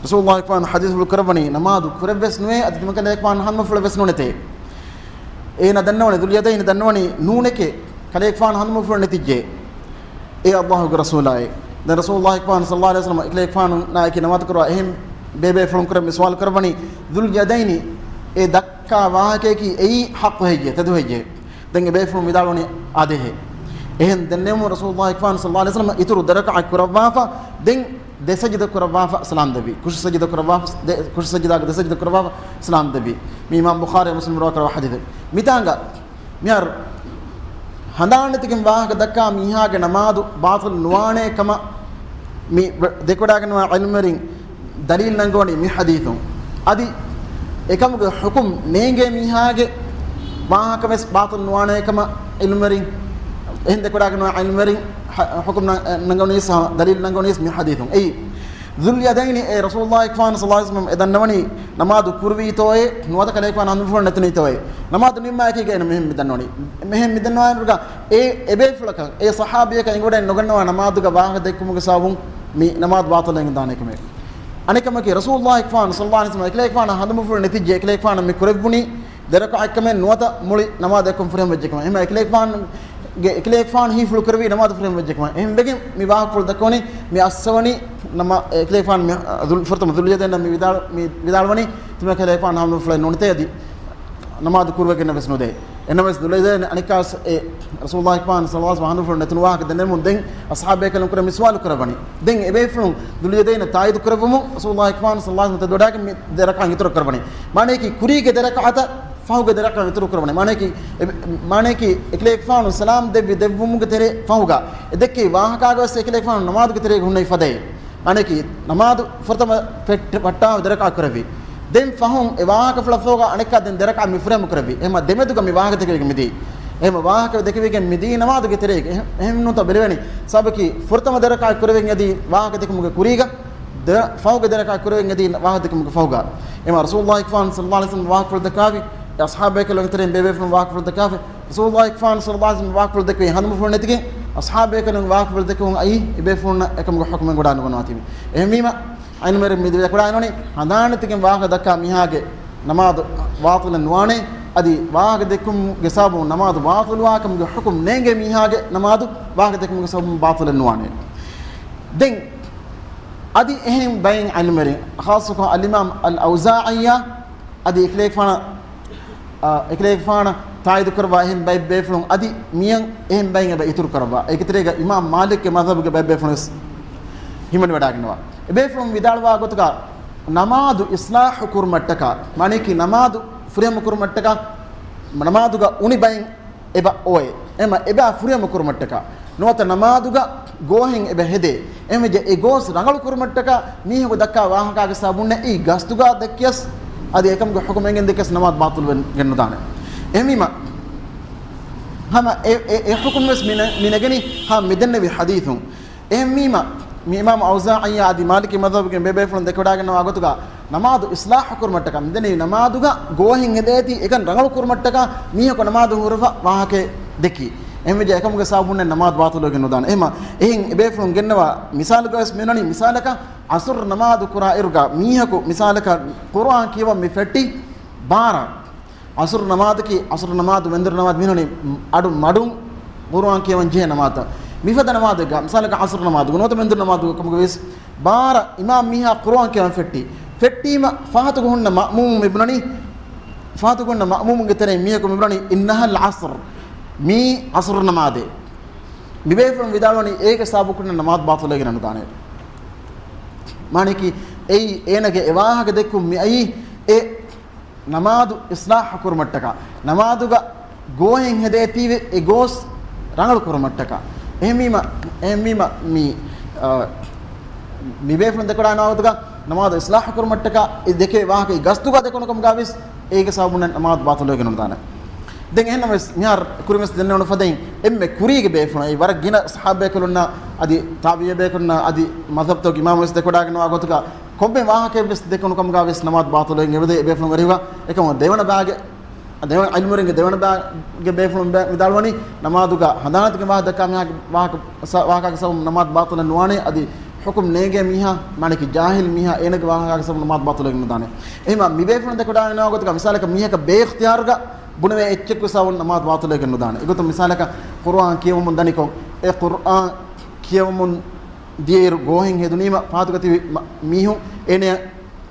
ރަސޫލުﷲ އަކްބަރު ޙަދީޘްފުޅު ކުރައްވަނީ ނަމާދު ކުރެއްވެސް ނުވޭ، އަދި ތިމަން ކަލޭގެފާނު ހަނދުމަފުޅެއް ވެސް ނުނެތޭ. އޭނަ ދަންނަވަނީ، ޛުލްޔަދައިނި ދަންނަވަނީ ނޫނެކޭ، ކަލޭގެފާނު ހަނދުމަފުޅު ނެތިއްޖެ. އޭ ﷲގެ ރަސޫލާއޭ. ދެން ރަސޫލުﷲ އަކްބަރު ޞައްލަﷲ ޢަލައިހި ވަސައްލަމް އެކަލޭގެފާނު ނާއެކީ ނަމާދު ކުރައްވާ އެހެން ބޭބޭފުޅުން ކުރެ މި ސުވާލު ކުރައްވަނީ، ޛުލްޔަދައިނި އެ ދައްކާ ވާހަކަޔަކީ އެއީ ޙައްޤު ހެއްޔޭ، ތެދު ހެއްޔޭ؟ ދެން އެބޭފުޅުން ވިދާޅުވަނީ އާދޭހޭ. އެހެން ދެންނެވުމުން ރަސޫލުﷲ އަކްބަރު ޞައްލަﷲ ޢަލައިހި ވަސައްލަމް އިތުރު ދެ ރަކަޢަތް ކުރައްވާފަ، ދެން ދެ ސަޖިދަ ކުރައްވާފަ ސަލާމް ދެއްވި. ކުށި ސަޖިދަ ކުރައްވާފަ، ދެ، ކުށި ސަޖިދާގެ ދެ ސަޖިދަ ކުރައްވާފަ ސަލާމް ދެއްވި. މި އިމާމް ބުޚާރީ މުސްލިމް ރިވާކުރާ ޙަދީޘެއް. މިތާނގަ މިހާރު ހަނދާންނެތިގެން ވާހަކަ ދައްކާ މީހާގެ ނަމާދު ބާޠިލް ނުވާނޭ ކަމަށް މި ދެކެވަޑައިގަންނަވާ ޢިލްމުވެރިން ދަލީލް ނަންގަވަނީ މި ޙަދީޘުން. އަދި އެކަމުގެ ޙުކުމް ނޭނގޭ މީހާގެ ވާހަކަ ވެސް ބާޠިލް ނުވާނޭ ކަމަށް ޢިލްމުވެރިން، އެހެން ދެކެވަޑައިގަންނަވާ ޢިލްމުވެރިން ޙަ، ޙުކުމް ނަ، ނަންގަވަނީސް، ދަލީލް ނަންގަވަނީސް މި ޙަދީޘުން. އެއީ، ޛުލްޔަދައިނި އޭ ރަސޫލުﷲ އަކްބަރު ޞައްލަﷲ ޢަލައިހި ވަސައްލަމް އެ ދަންނަވަނީ ނަމާދު ކުރުވީތޯއޭ ނުވަތަ ކަލޭގެފާނު ހަނދުމަފުޅު ނެތުނީތޯއޭ. ނަމާދު ނިންމާއެކީގަ އޭނަ މިހެން މި ދަންނަވަނީ. މިހެން މި ދަންނަވާއިރުގަ އެ އެބޭފުޅަކަށް އެ ޞަޙާބީއަކަށް އެނގިވަޑައި ނުގަންނަވާ ނަމާދުގަ ވާހަކަ ދެއްކުމުގެ ސަބަބުން މި ނަމާދު ބާޠިލް ވެގެން ދާނެ ކަމެއް. އަނެއް ކަމަކީ، ރަސޫލުﷲ އަކްބަރު ޞައްލަﷲ ޢަލައިހި ވަސައްލަމް އެކަލޭގެފާނަށް ހަނދުމަފުޅު ނެތިއްޖެ، އެކަލޭގެފާނަށް މި ކުރެއްވުނީ ދެ ރަކަޢަތް ކަމެއް ނުވަތަ މުޅި ނަމާދު އެއްކޮށް ފުރިހަމަ ވެއްޖެ ކަމަށް. އެހެން އެކަލޭގެފާނުގެ، އެކަލޭގެފާނު ހީފުޅު ކުރެއްވީ ނަމާދު ފުރިހަމަ ވެއްޖެ ކަމަށް. އެހެން ވެގެން މި ވާހަކަފުޅު ދައްކަވަނީ މި އައްސަވަނީ ނަމާ، އެކަލޭގެފާނު މި ޛުލް، ފުރަތަމަ ޛުލްޔަދައިން މި ވިދާޅު، މި ވިދާޅުވަނީ ތިމަން ކަލޭގެފާނު ހަނދުމަފުޅެއް ނުނެތޭ އަދި ނަމާދު ކުރުވެގެން ވެސް ނުދޭ. އެހެންނަމަވެސް ޛުލްޔަދައިން އަނެއްކާވެސް އެ ރަސޫލުﷲ އަކްބަރު ޞައްލަﷲ ޢަލައިހި ވަސައްލަމް ހަނދުމަފުޅު ނެތުނު ވާހަކަ ދެންނެވުމުން ދެން އަޞްޙާބުބޭކަލުން ކުރެ މި ސުވާލު ކުރައްވަނީ. ދެން އެބޭފުޅުން ޛުލްޔަދައިނަށް ތާއީދު ކުރެއްވުމުން ރަސޫލުﷲ އަކްބަރު ޞައްލަﷲ ޢަލައިހި ވަސައްލަމް ތެދުވެވަޑައިގެން މި ދެ ރަކަޢަތް އިތުރު ކުރައްވަނީ. މާނައަކީ ކުރީގެ ދެ ރަކަޢަތަށް ފަހުގެ ދެ ރަކަޢަތް އިތުރު ކުރައްވަނީ. މާނައަކީ، އެ، މާނައަކީ އެކަލޭގެފާނު ސަލާމް ދެއްވި ދެއްވުމުގެ ތެރޭ ފަހުގަ އެ ދެއްކި ވާހަކާގަވެސް އެކަލޭގެފާނު ނަމާދުގެ ތެރޭގަ ހުންނެވި ފަދައިން. މާނައަކީ، ނަމާދު ފުރަތަމަ ފެއްޓެ، ފައްޓާ ދެ ރަކަޢަތް ކުރެއްވި. ދެން ފަހުން އެ ވާހަކަފުޅަށް ފަހުގަ އަނެއްކާ ދެން ދެ ރަކަޢަތް މި ފުރިހަމަ ކުރެއްވި. އެހެންމަ ދެމެދުގަ މި ވާހަކަ ދެކެވިގެން މިދީ. އެހެންމަ ވާހަކަ ދެކެވިގެން މިދީ ނަމާދުގެ ތެރޭގަ. އެހެން، އެހެން ނޫންތޯ ބެލެވޭނީ. ސަބަބަކީ ފުރަތަމަ ދެ ރަކަޢަތް ކުރެވެން އެދީ ވާހަކަ ދެކުމުގެ ކުރީގަ، ދެ، ފަހުގެ ދެ ރަކަޢަތް ކުރެވެން އެދީ ވާހަކަ ދެކުމުގެ ފަހުގަ. އެހެންމަ ރަސޫލުﷲ އަކްބަރު ޞައްލަﷲ ޢަލައިހި ވަސައްލަމް ވާހަކަފުޅު ދައްކާފި، އެ އަޞްޙާބުބޭކަލުންގެ ތެރެއިން ބޭބޭފުޅުން ވާހަކަފުޅު ދައްކާފި، ރަސޫލުﷲ އަކްބަރު ޞައްލަﷲ ޢަލައިހި ވަސައްލަމް ވާހަކަފުޅު ދެއްކެވި ހަނދުމަފުޅު ނެތިގެން، އަޞްޙާބުބޭކަލުން ވާހަކަފުޅު ދެއްކެވުން އައީ އެބޭފުޅުންނަށް އެކަމުގެ ޙުކުމެއް ގުޑާނުގަންނަވާތީވެ. އެހެންވީމަ، ޢިލްމުވެރިން މި ދެކެވަޑައިގަންނަވަނީ، ހަނދާންނެތިގެން ވާހަކަ ދައްކާ މީހާގެ ނަމާދު ބާޠިލެއް ނުވާނެ، އަދި ވާހަކަ ދެއްކުމުގެ ސަބަބުން ނަމާދު ބާޠިލުވާކަމުގެ ޙުކުމް ނޭނގޭ މީހާގެ ނަމާދު ވާހަކަ ދެއްކުމުގެ ސަބަބުން ބާޠިލެއް ނުވާނެ. ދެން އަދި އެހެން ބައެއް ޢިލްމުވެރިން، ޚާއްޞަކޮށް އަލްއިމާމް އަލްއައުޒާޢީއާ އަދި އެކަލޭގެފާނަށް، އާ، އެކަލޭގެފާނަށް ތާއީދު ކުރައްވާ އެހެން ބައެއް ބޭފުޅުން އަދި މިއަން އެހެން ބައެއް އެބަ އިތުރު ކުރައްވާ. އޭގެ ތެރޭގަ އިމާމް މާލިކްގެ މަޛްހަބުގެ ބައެއް ބޭފުޅުން ވެސް ހިމަނިވަޑައިގަންނަވާ. އެބޭފުޅުން ވިދާޅުވާ ގޮތުގަ، ނަމާދު އިސްލާހު ކުރުމަށްޓަކާ، މާނައަކީ ނަމާދު ފުރިހަމަ ކުރުމަށްޓަކާ، ނަމާދުގަ އުނި ބައިން އެބަ އޮވޭ. އެމަ އެބަ ފުރިހަމަ ކުރުމަށްޓަކާ، ނުވަތަ ނަމާދުގަ ގޯހެއް އެބަ ހެދޭ. އެހެންވެއްޖެ އެ ގޯސް ރަނގަޅު ކުރުމަށްޓަކާ މީހަކު ދައްކާ ވާހަކާގެ ސަބަބުންނެއް އެއީ ގަސްތުގަ ދެއްކިޔަސް، އަދި އެކަމުގެ ހުކުމް އެނގެން ދެއްކިޔަސް ނަމާދު ބާޠިލުވެގެން ނުދާނެ. އެހެންވީމަ، ހަމަ އެ، އެ، އެ ހުކުމް ވެސް މި ނެ-، މި ނެގެނީ ހަމަ މި ދެންނެވި ޙަދީޘުން. އެހެންވީމަ، މި އިމާމު އައުޒާޢީ އަދި މާލިކީ މަޛްހަބުގެ ބޭބޭފުޅުން ދެކެވަޑައިގަންނަވާ ގޮތުގަ، ނަމާދު އިޞްލާޙު ކުރުމަށްޓަކާ، މިދެންނެވި ނަމާދުގަ ގޯހެއް ހެދޭތީ އެކަން ރަނގަޅު ކުރުމަށްޓަކާ މީހަކު ނަމާދު ހުރެފަ ވާހަކައެއް ދެއްކީ. އެހެންވެއްޖެ އެކަމުގެ ސަބަބުންނެއް ނަމާދު ބާޠިލުވެގެން ނުދާނެ. އެހެމަ، އެހެން އެބޭފުޅުން ގެންނަވާ މިސާލުގަވެސް މިއޮންނަނީ، މިސާލަކަށް ޢަޞްރު ނަމާދު ކުރާ އިރުގަ މީހަކު މިސާލަކަށް ޤުރުއާން ކިޔަވަން މި ފެއްޓި ބާރަ ޢަޞްރު ނަމާދަކީ، ޢަޞްރު ނަމާދު، މެންދުރު ނަމާދު މިހުނީ އަޑު މަޑުން ޤުރުއާން ކިޔަވަން ޖެހޭ ނަމާދުތައް. މިފަދަ ނަމާދެއްގަ، މިސާލަކަށް ޢަޞްރު ނަމާދު ނުވަތަ މެންދުރު ނަމާދު ކަމުގަ ވެސް ބާރަ އިމާމް މީހާ ޤުރުއާން ކިޔަވަން ފެއްޓި. ފެއްޓީމަ ފަހަތުގަ ހުންނަ މައުމޫމު މިބުނަނީ، ފަހަތުގަ ހުންނަ މައުމޫމުގެ ތެރެއިން މީހަކު މިބުނަނީ، "إنها العصر"، މީ ޢަޞްރު ނަމާދޭ. މިބޭފުޅުން ވިދާޅުވަނީ އޭގެ ސަބަބުން ނަމާދު ބާޠިލުވެގެން ނުދާނެ. މާނައަކީ އެއީ އޭނަގެ އެ ވާހަކަ ދެއްކުން މި އައީ އެ ނަމާދު އިޞްލާޙު ކުރުމަށްޓަކާ، ނަމާދުގަ ގޯހެއް ހެދޭތީވެ އެ ގޯސް ރަނގަޅު ކުރުމަށްޓަކާ. އެހެންވީމަ، އެހެންވީމަ މި، އަ، މި ބޭފުޅުން ދެކެވަޑައިގަންނަވާ ގޮތުގަ ނަމާދު އިޞްލާޙު ކުރުމަށްޓަކާ އެ ދެކޭ ވާހަކަ ގަސްތުގަ ދެކުނު ކަމުގަ ވެސް އޭގެ ސަބަބުން ނަމާދު ބާޠިލުވެގެން ނުދާނެ. ދެން އެހެންނަމަވެސް މިހާރު ކުރިންވެސް ދެންނެވުނު ފަދައިން އެންމެ ކުރީގެ ބޭފުޅުން، އެއީ ވަރަށް ގިނަ ޞަޙާބީ ބޭކަލުންނާ އަދި ތާބިޢީ ބޭކަލުންނާ އަދި މަޛްހަބުތަކުގެ އިމާމުވެސް ދެކެވަޑައިގަންނަވާ ގޮތުގަ ކޮންމެ ވާހަކައެއްވެސް ދެކުނު ކަމުގަ ވެސް ނަމާދު ބާޠިލުވެގެން އެބަދޭ އެބޭފުޅުން ވެރިވާ. އެކަމަކު ދެވަނަ ބާގެ، ދެވަނަ ޢިލްމުވެރިންގެ ދެވަނަ ބާގެ ބޭފުޅުން ބެ-، ވިދާޅުވަނީ ނަމާދުގަ ހަނދާންތަކެއް ވާހަކަ ދައްކާ މީހާގެ ވާހަކަ، ސަ-، ވާހަކައިގެ ސަބަބުން ނަމާދު ބާޠިލެއް ނުވާނެ. އަދި ޙުކުމް ނޭނގޭ މީހާ، މާނައަކީ ޖާހިލް މީހާ، އޭނަގެ ވާހަކައިގެ ސަބަބުން ނަމާދު ބާޠިލުވެގެން ނުދާނެ. އެހެންވީމަ މި ބޭފުޅުން ދެކެވަޑައިގަންނަވާ ގޮތުގަ މިސާލަކަށް މީހަކަށް ބޭއިޚްތިޔާރުގަ ބުނެވޭ އެއްޗެއްގެ ސަބަބުން ނަމާދު ބާޠިލުވެގެން ނުދާނެ. އެގޮތުން މިސާލަކަށް ޤުރުއާން ކިޔަވަމުން ދަނިކޮށް، އެ ޤުރުއާން ކިޔަވަމުން ދިޔައިރު ގޯހެއް ހެދުނީމަ ފަހަތުގަ ތިބި މަ-، މީހުން އޭނަޔަށް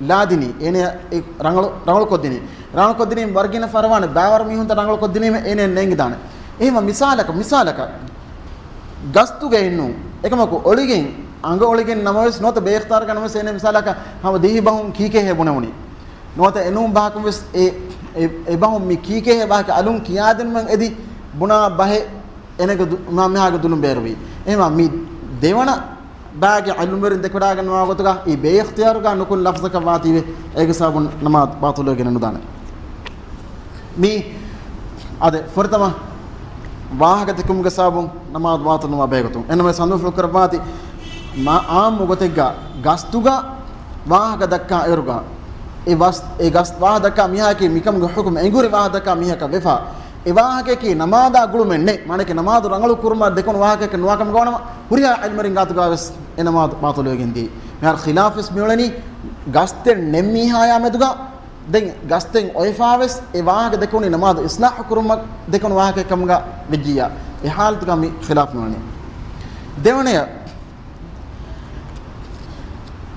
ލާދިނީ، އޭނަޔަށް އެ ރަނގަޅު، ރަނގަޅުކޮށްދިނީ. ރަނގަޅުކޮށްދިނީމަ ވަރަށް ގިނަ ފަރުވާނެ ބައިވަރު މީހުންތައް ރަނގަޅުކޮށްދިނީމަ އޭނަޔަށް ނޭނގިދާނެ. އެހެންވީމަ މިސާލަކަށް، މިސާލަކަށް ގަސްތުގައެއް ނޫން، އެކަމަކު އޮޅިގެން، އަނގަ އޮޅިގެން ނަމަވެސް ނުވަތަ ބޭއިޚްތިޔާރަކަށް ނަމަވެސް އޭނަ މިސާލަކަށް ހަމަ ދިހަ ބަހުން ކީކޭހޭ ބުނެވުނީ. ނުވަތަ އެނޫން ބަހަކުން ވެސް އެ، އެ، އެ ބަހުން މި ކީކޭހޭ ވާހަކަ އަލުން ކިޔާދިނުމަށް އެދި ބުނާ ބަހެއް އޭނަގެ ދު-، މާ މިހާގެ ދުލުން ބޭރުވީ. އެހެންވީމަ މި ދެވަނަ ބާގެ ޢިލްމުވެރިން ދެކެވަޑައިގަންނަވާ ގޮތުގަ އެ ބޭއިޚްތިޔާރުގަ ނުކުން ލަފްޒަކަށް ވާތީވެ އޭގެ ސަބަބުން ނަމާދު ބާޠިލުވެގެން ނުދާނެ. މީ އާދެ، ފުރަތަމަ ވާހަކަ ދެކުމުގެ ސަބަބުން ނަމާދު ބާޠިލުވާ ބެހޭގޮތުން. އެންނަމަވެސް ހަނދުމަފުޅު ކުރައްވާތީ، މާ ޢާއްމު ގޮތެއްގަ ގަސްތުގަ ވާހަކަ ދައްކާ އިރުގަ، އެ ވަސް-، އެ ގަސް ވާހަކަ ދައްކާ މީހާއަކީ މިކަމުގެ ޙުކުމް އެނގުރި ވާހަކަ ދައްކާ މީހަކަށް ވެފަ، އެ ވާހަކައަކީ ނަމާދާ ގުޅުމެއް ނެތް. މާނައަކީ ނަމާދު ރަނގަޅު ކުރުމަށް ދެކުނު ވާހަކައަކަށް ނުވާ ކަމަކަށް ވާނަމަ، ހުރިހާ ޢިލްމުވެރިން ގާތުގަ ވެސް އެ ނަމާދު ބާޠިލުވެގެން ދިޔައީ. މިހާރު ޚިލާފްވެސް މިއުޅެނީ ގަސްތެއް ނެތް މީހާޔާ މެދުގަ. ދެން ގަސްތެއް އޮތްފަވެސް އެ ވާހަކަ ދެކުނީ ނަމާދު އިޞްލާޙު ކުރުމަށް ދެކުނު ވާހަކައެއް ކަމުގަ ވެއްޖިއްޔާ، އެ ޙާލަތުގަ މި ޚިލާފް ނުވަނީ. ދެވަނަޔަށް،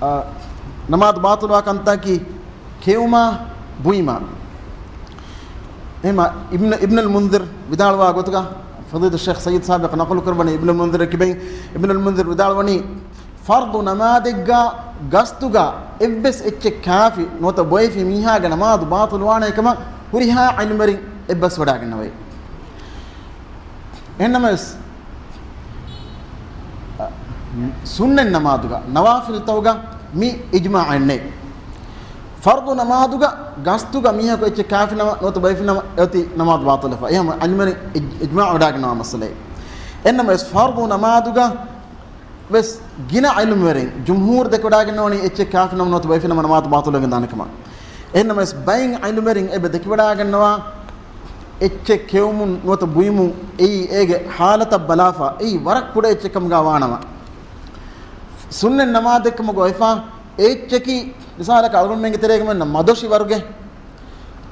އާ، ނަމާދު ބާޠިލުވާ ކަންތަކީ ކެއުމާ ބުއިމާ. އެހެންވީމަ އިބްނު، އިބްނުލް މުންޛިރު ވިދާޅުވާ ގޮތުގަ، ފަޟީލަތު ޝޭޚް ސައްޔިދު ސާބިޤް ނަޤުލު ކުރައްވަނީ އިބްނުލް މުންޛިރަކީ ކިބައިން، އިބްނުލް މުންޛިރު ވިދާޅުވަނީ، ފަރްޟު ނަމާދެއްގަ ގަސްތުގަ އެއްވެސް އެއްޗެއް ކާފި ނުވަތަ ބޮއެފި މީހާގެ ނަމާދު ބާޠިލުވާނެ ކަމަށް ހުރިހާ ޢިލްމުވެރިން އެއްބަސްވަޑައިގަންނަވައި. އެހެންނަމަވެސް، ސުންނަތް ނަމާދުގަ، ނަވާފިލްތަކުގަ މި އިޖްމާޢެއް ނެތް. ފަރްޟު ނަމާދުގަ ގަސްތުގަ މީހަކު އެއްޗެއް ކާފި ނަމަ، ނުވަތަ ބޮއެފި ނަމަ، އެއޮތީ ނަމާދު ބާޠިލުވެފަ. އެހެން ޢިލްމުވެރިން އިޖް-، އިޖްމާޢު ވަޑައިގަންނަވާ މައްސަލައެއް. އެހެންނަމަވެސް، ފަރްޟު ނަމާދުގަ ވެސް ގިނަ ޢިލްމުވެރިން، ޖުމްހޫރު ދެކެވަޑައިގަންނަވަނީ އެއްޗެއް ކާފި ނަމަ ނުވަތަ ބޮއެފި ނަމަ ނަމާދު ބާޠިލުވެގެން ދާނެ ކަމަށް. އެހެންނަމަވެސް، ބައެއް ޢިލްމުވެރިން އެބަ ދެކެވަޑައިގަންނަވާ އެއްޗެއް ކެއުމުން ނުވަތަ ބުއިމުން އެއީ އޭގެ ޙާލަތަށް ބަލާފަ، އެއީ ވަރަށް ކުޑަ އެއްޗެއް ކަމުގަ ވާނަމަ، ސުންނަތް ނަމާދެއް ކަމުގަ އޮތްފަ، އެ އެއްޗަކީ މިސާލަކަށް އަޅުގަނޑުމެންގެ ތެރޭގަ މިއޮންނަ މަދޮށި ވަރުގެ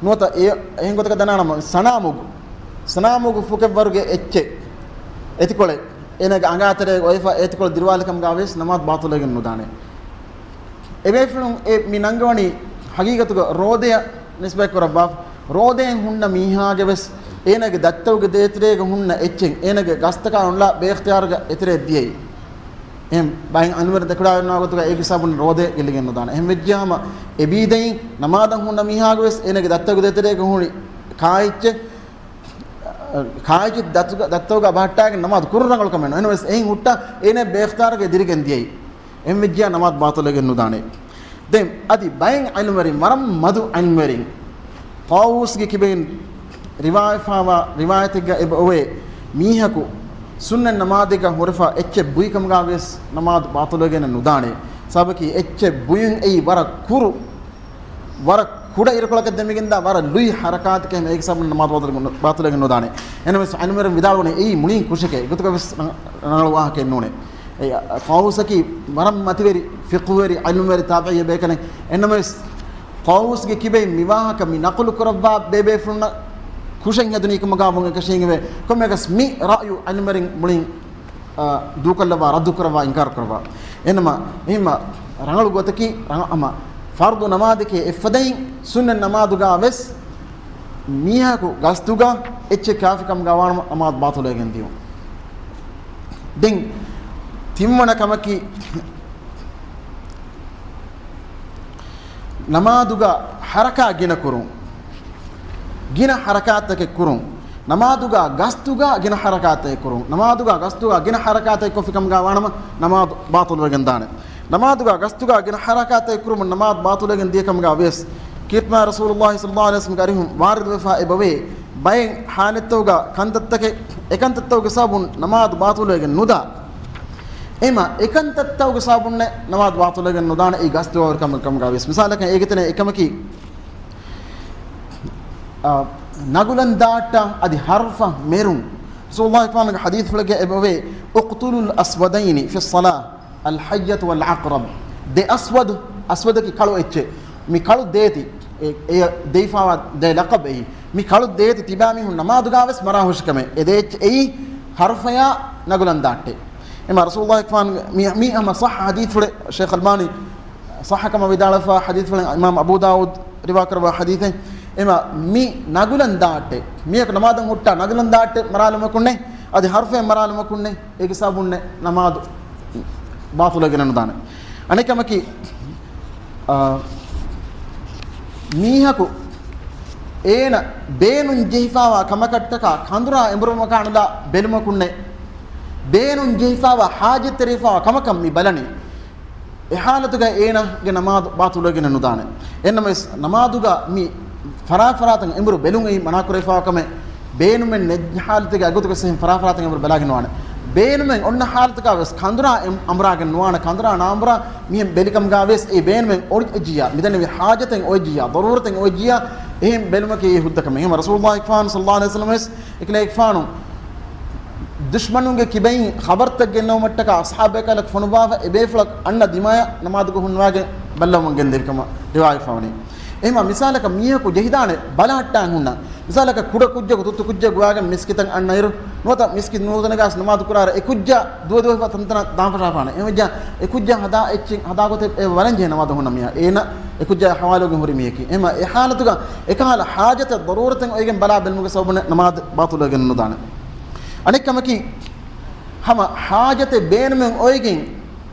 ނުވަތަ އެ އެހެން ގޮތަކަށް ދަނާނަމަ، ސަނާމުގު، ސަނާމުގު ފުކެއްވަރުގެ އެއްޗެއް، އެތިކޮޅެއް އޭނަގެ އަނގާތެރޭގަ އޮތްފަ އެތިކޮޅު ދިރުވާލި ކަމުގަ ވެސް ނަމާދު ބާޠިލުވެގެން ނުދާނެ. އެބޭފުޅުން އެ މި ނަންގަވަނީ ހަގީގަތުގަ ރޯދަޔަށް ނިސްބަތް ކުރައްވާ، ރޯދައިން ހުންނަ މީހާގެ ވެސް އޭނަގެ ދައްތަވުގެ ދޭތެރޭގަ ހުންނަ އެއްޗެއް އޭނަގެ ގަސްތަކާ އޮންނަ ބޭއިޚްތިޔާރުގަ އެތެރެއަށް ދިޔައީ. އެހެން ބައެއް އަންވަރު ދެކުޑާ ވެންނާ ގޮތުގަ އޭގެ ހިސާބުން ރޯދަ ގެއްލިގެން ނުދާނެ. އެހެން ވެއްޖިއްޔާމަ އެބީދައިން ނަމާދަށް ހުންނަ މީހާގެ ވެސް އޭނަގެ ދައްތަގު ދޭތެރޭގަ ހުންނަ ކާއެއްޗެއް، ކާއެއްޗެއް ދަތުގަ، ދައްތަގުގަ ބަހައްޓާގެން ނަމާދު ކުރުން ރަނގަޅު ކަމެއް ނޫން. އެހެން ވެސް އެހެން ހުއްޓާ އޭނަ ބޭއިޚްތިޔާރުގެ ދިރިގެން ދިޔައީ. އެހެން ވެއްޖިއްޔާ ނަމާދު ބާޠިލުވެގެން ނުދާނެ. ދެން އަދި ބައެއް ޢިލްމުވެރިން، ވަރަށް މަދު ޢިލްމުވެރިން، ޠާވޫސްގެ ކިބައިން ރިވާޔަތްވާ، ރިވާޔަތެއްގަ އެބަ އޮވޭ، މީހަކު ސުންނަތް ނަމާދެއްގަ ހުރެފަ އެއްޗެއް ބުއިކަމުގަ ވެސް ނަމާދު ބާޠިލުވެގެން ނުދާނެ. ސަބަބަކީ އެއްޗެއް ބުއިން އެއީ ވަރަށް ކުރު، ވަރަށް ކުޑަ އިރުކޮޅަކަށް ދެމިގެންދާ ވަރަށް ލުއި ޙަރަކާތެކޭ. އެހެން އޭގެ ސަބަބުން ނަމާދު ބާޠިލު، ބާޠިލުވެގެން ނުދާނެ. އެހެންނަމަވެސް ޢިލްމުވެރިން ވިދާޅުވަނީ އެއީ މުޅިން ކުށެކޭ. އެގޮތުގަ ވެސް ރަނގަޅު ވާހަކައެއް ނޫނޭ. އެ، ޠާވޫސަކީ ވަރަށް މަތިވެރި ފިޤުހުވެރި، ޢިލްމުވެރި ތާބިޢީ ބޭކަލެއް. އެހެންނަމަވެސް ޠާވޫސްގެ ކިބައިން މިވާހަކަ މި ނަޤުލު ކުރައްވާ ބޭބޭފުޅުންނަށް ކުށެއް ހެދުނީ ކަމުގަ ވުން އެކަށީގެންވޭ. ކޮންމެއަކަސް މި ރައުޔު ޢިލްމުވެރިން މުޅިން، އާ، ދޫކޮށްލައްވާ، ރައްދު ކުރައްވާ، އިންކާރު ކުރައްވާ. އެހެންނަމަ، އެހެންމަ ރަނގަޅު ގޮތަކީ، ރަނގަ-، އަމަ ފަރުޟު ނަމާދެކޭ އެއްފަދައިން ސުންނަތް ނަމާދުގަ ވެސް މީހަކު ގަސްތުގަ އެއްޗެއް ކާފިކަމުގަ ވާނަމަ ނަމާދު ބާޠިލުވެގެން ދިޔުން. ދެން ތިންވަނަ ކަމަކީ، ނަމާދުގަ ޙަރަކާތް ގިނަ ކުރުން. ގިނަ ޙަރަކާތްތަކެއް ކުރުން. ނަމާދުގަ ގަސްތުގަ ގިނަ ޙަރަކާތްތަކެއް ކުރުން. ނަމާދުގަ ގަސްތުގަ ގިނަ ޙަރަކާތްތަކެއް ކޮށްފިކަމުގަ ވާނަމަ ނަމާދު ބާޠިލުވެގެން ދާނެ. ނަމާދުގަ ގަސްތުގަ ގިނަ ޙަރަކާތެއް ކުރުމުން ނަމާދު ބާޠިލުވެގެން ދިޔަ ކަމުގަ ވިޔަސް، ކީރިތި މާތް ރަސޫލުﷲ ޞައްލަﷲު ޢަލައިހި ވަސައްލަމްގެ އަރިހުން ވާރިދުވެފަ އެބަވޭ، ބައެއް ޙާލަތްތަކުގަ ކަންތައްތަކެއް، އެކަންތައްތަކުގެ ސަބަބުން ނަމާދު ބާޠިލުވެގެން ނުދާ. އެހެންމަ އެކަންތައްތަކުގެ ސަބަބުންނެއް ނަމާދު ބާޠިލުވެގެން ނުދާނެ އެއީ ގަސްތު ވާވަރު ކަމެއް ކަމުގަ ވިޔަސް. މިސާލަކަށް އޭގެތެރޭ އެކަމަކީ، އާ، ނަގުލަން ދާއްޓާ އަދި ޙަރުފަށް މެރުން. ރަސޫލުﷲ ފާނުގެ ޙަދީޘްފުޅެއްގަ އެބަވޭ، "اقتلوا الأسودين في الصلاة، الحية والعقرب." ދެ އަސްވަދު، އަސްވަދަކީ ކަޅު އެއްޗެއް. މި ކަޅު ދޭތި، އެ، އެ ދެވިފައިވާ ދެ ލަޤަބެއް. މި ކަޅު ދޭތި ތިބާ މީހުން ނަމާދުގަ ވެސް މަރާ ހުށި ކަމެއް. އެ ދޭތި އެއީ ޙަރުފަޔާ ނަގުލަން ދާއްޓެއް. އެމަ ރަސޫލުﷲ ފާނުގެ މި، މީ ހަމަ ޞައްޙަ ޙަދީޘްފުޅެއް. ޝޭޚް އަލްބާނީ ޞައްޙަކަމަށް ވިދާޅުވެފަ ޙަދީޘްފުޅެއް އިމާމް އަބޫ ދާވޫދު ރިވާކުރައްވާ ޙަދީޘެއް. އެމަ މި ނަގުލަން ދާއްޓެއް، މީހަކު ނަމާދަށް ހުއްޓާ ނަގުލަން ދާއްޓެއް މަރާލުމަކުންނެއް، އަދި ޙަރުފެއް މަރާލުމަކުންނެއް، އޭގެ ސަބަބުންނެއް ނަމާދު ބާޠިލުވެގެން ނުދާނެ. އަނެއް ކަމަކީ، އާ، މީހަކު އޭނަ ބޭނުން ޖެހިފައިވާ ކަމަކަށްޓަކާ ކަނދުރާ އެނބުރުމަކާ ނުލާ ބެލުމަކުންނެއް، ބޭނުން ޖެހިފައިވާ ޙާޖަތްތެރިވެފައިވާ ކަމަކަށް މި ބަލަނީ. އެ ޙާލަތުގަ އޭނާގެ ނަމާދު ބާޠިލުވެގެން ނުދާނެ. އެހެންނަމަވެސް، ނަމާދުގަ މި ފަރާފަރާތަށް އެނބުރު ބެލުން އެއީ މަނާކުރެވިފައިވާ ކަމެއް. ބޭނުމެއް ނެތް ޙާލަތުގަ އެގޮތުގަ އެހެން ފަރާފަރާތަށް އެނބުރު ބަލާގެން ނުވާނެ. ބޭނުމެއް އޮންނަ ޙާލަތުގަ ވެސް ކަނދުރާ އެ-، އަނބުރާގެން ނުވާނެ. ކަނދުރާ ނާނބުރާ މިހެން ބެލިކަމުގަ ވެސް އެ ބޭނުމެއް އޮތްޖިއްޔާ، މިދެންނެވި ޙާޖަތެއް އޮތްޖިއްޔާ، ޟަރޫރަތެއް އޮތްޖިއްޔާ، އެހެން ބެލުމަކީ ހުއްދަ ކަމެއް. އެހެން ރަސޫލުﷲ ފާނު ޞައްލަﷲު ޢަލައިހި ވަސައްލަމަ ވެސް އެކަލޭގެފާނު ދުޝްމަނުންގެ ކިބައިން ޚަބަރުތައް ގެންނެވުމަށްޓަކާ އަޞްޙާބުބޭކަލަކު ފޮނުއްވާފަ އެބޭފުޅަކު އަންނަ ދިމާޔަށް ނަމާދުގަ ހުންނަވާގެން ބައްލަވަމުން ގެންދެވި ކަމަށް ރިވާޔަތްވެފަވަނީ. އެހެންމަ މިސާލަކަށް މީހަކު ޖެހިދާނެ ބަލަހައްޓާން ހުންނަ. މިސާލަކަށް ކުޑަ ކުއްޖަކު ތުއްތު ކުއްޖަކު ގޮވާގެން މިސްކިތަށް އަންނައިރު ނުވަތަ މިސްކިތް ނޫން ތަނަކަސް ނަމާދު ކުރާއިރު އެ ކުއްޖާ ދުވެ ދުވެ ތަންތަނަށް ދާންފަށާފާނެ. އެހެންވެއްޖާ އެ ކުއްޖާ ހަދާ އެއްޗެއް ހަދާ ގޮތެއް އެ ވަރަން ޖެހޭ ނަމާދު ހުންނަ މީހާ. އޭނަ އެ ކުއްޖާ ހަވާލުވެގެން ހުރި މީހަކީ. އެހެންމަ އެ ޙާލަތުގަ އެކަހަލަ ޙާޖަތެއް ޟަރޫރަތެއް އޮތްގެން ބަލާ ބެލުމުގެ ސަބަބުން ނަމާދު ބާޠިލުވެގެން ނުދާނެ. އަނެއް ކަމަކީ، ހަމަ ޙާޖަތެއް ބޭނުމެއް އޮތްގެން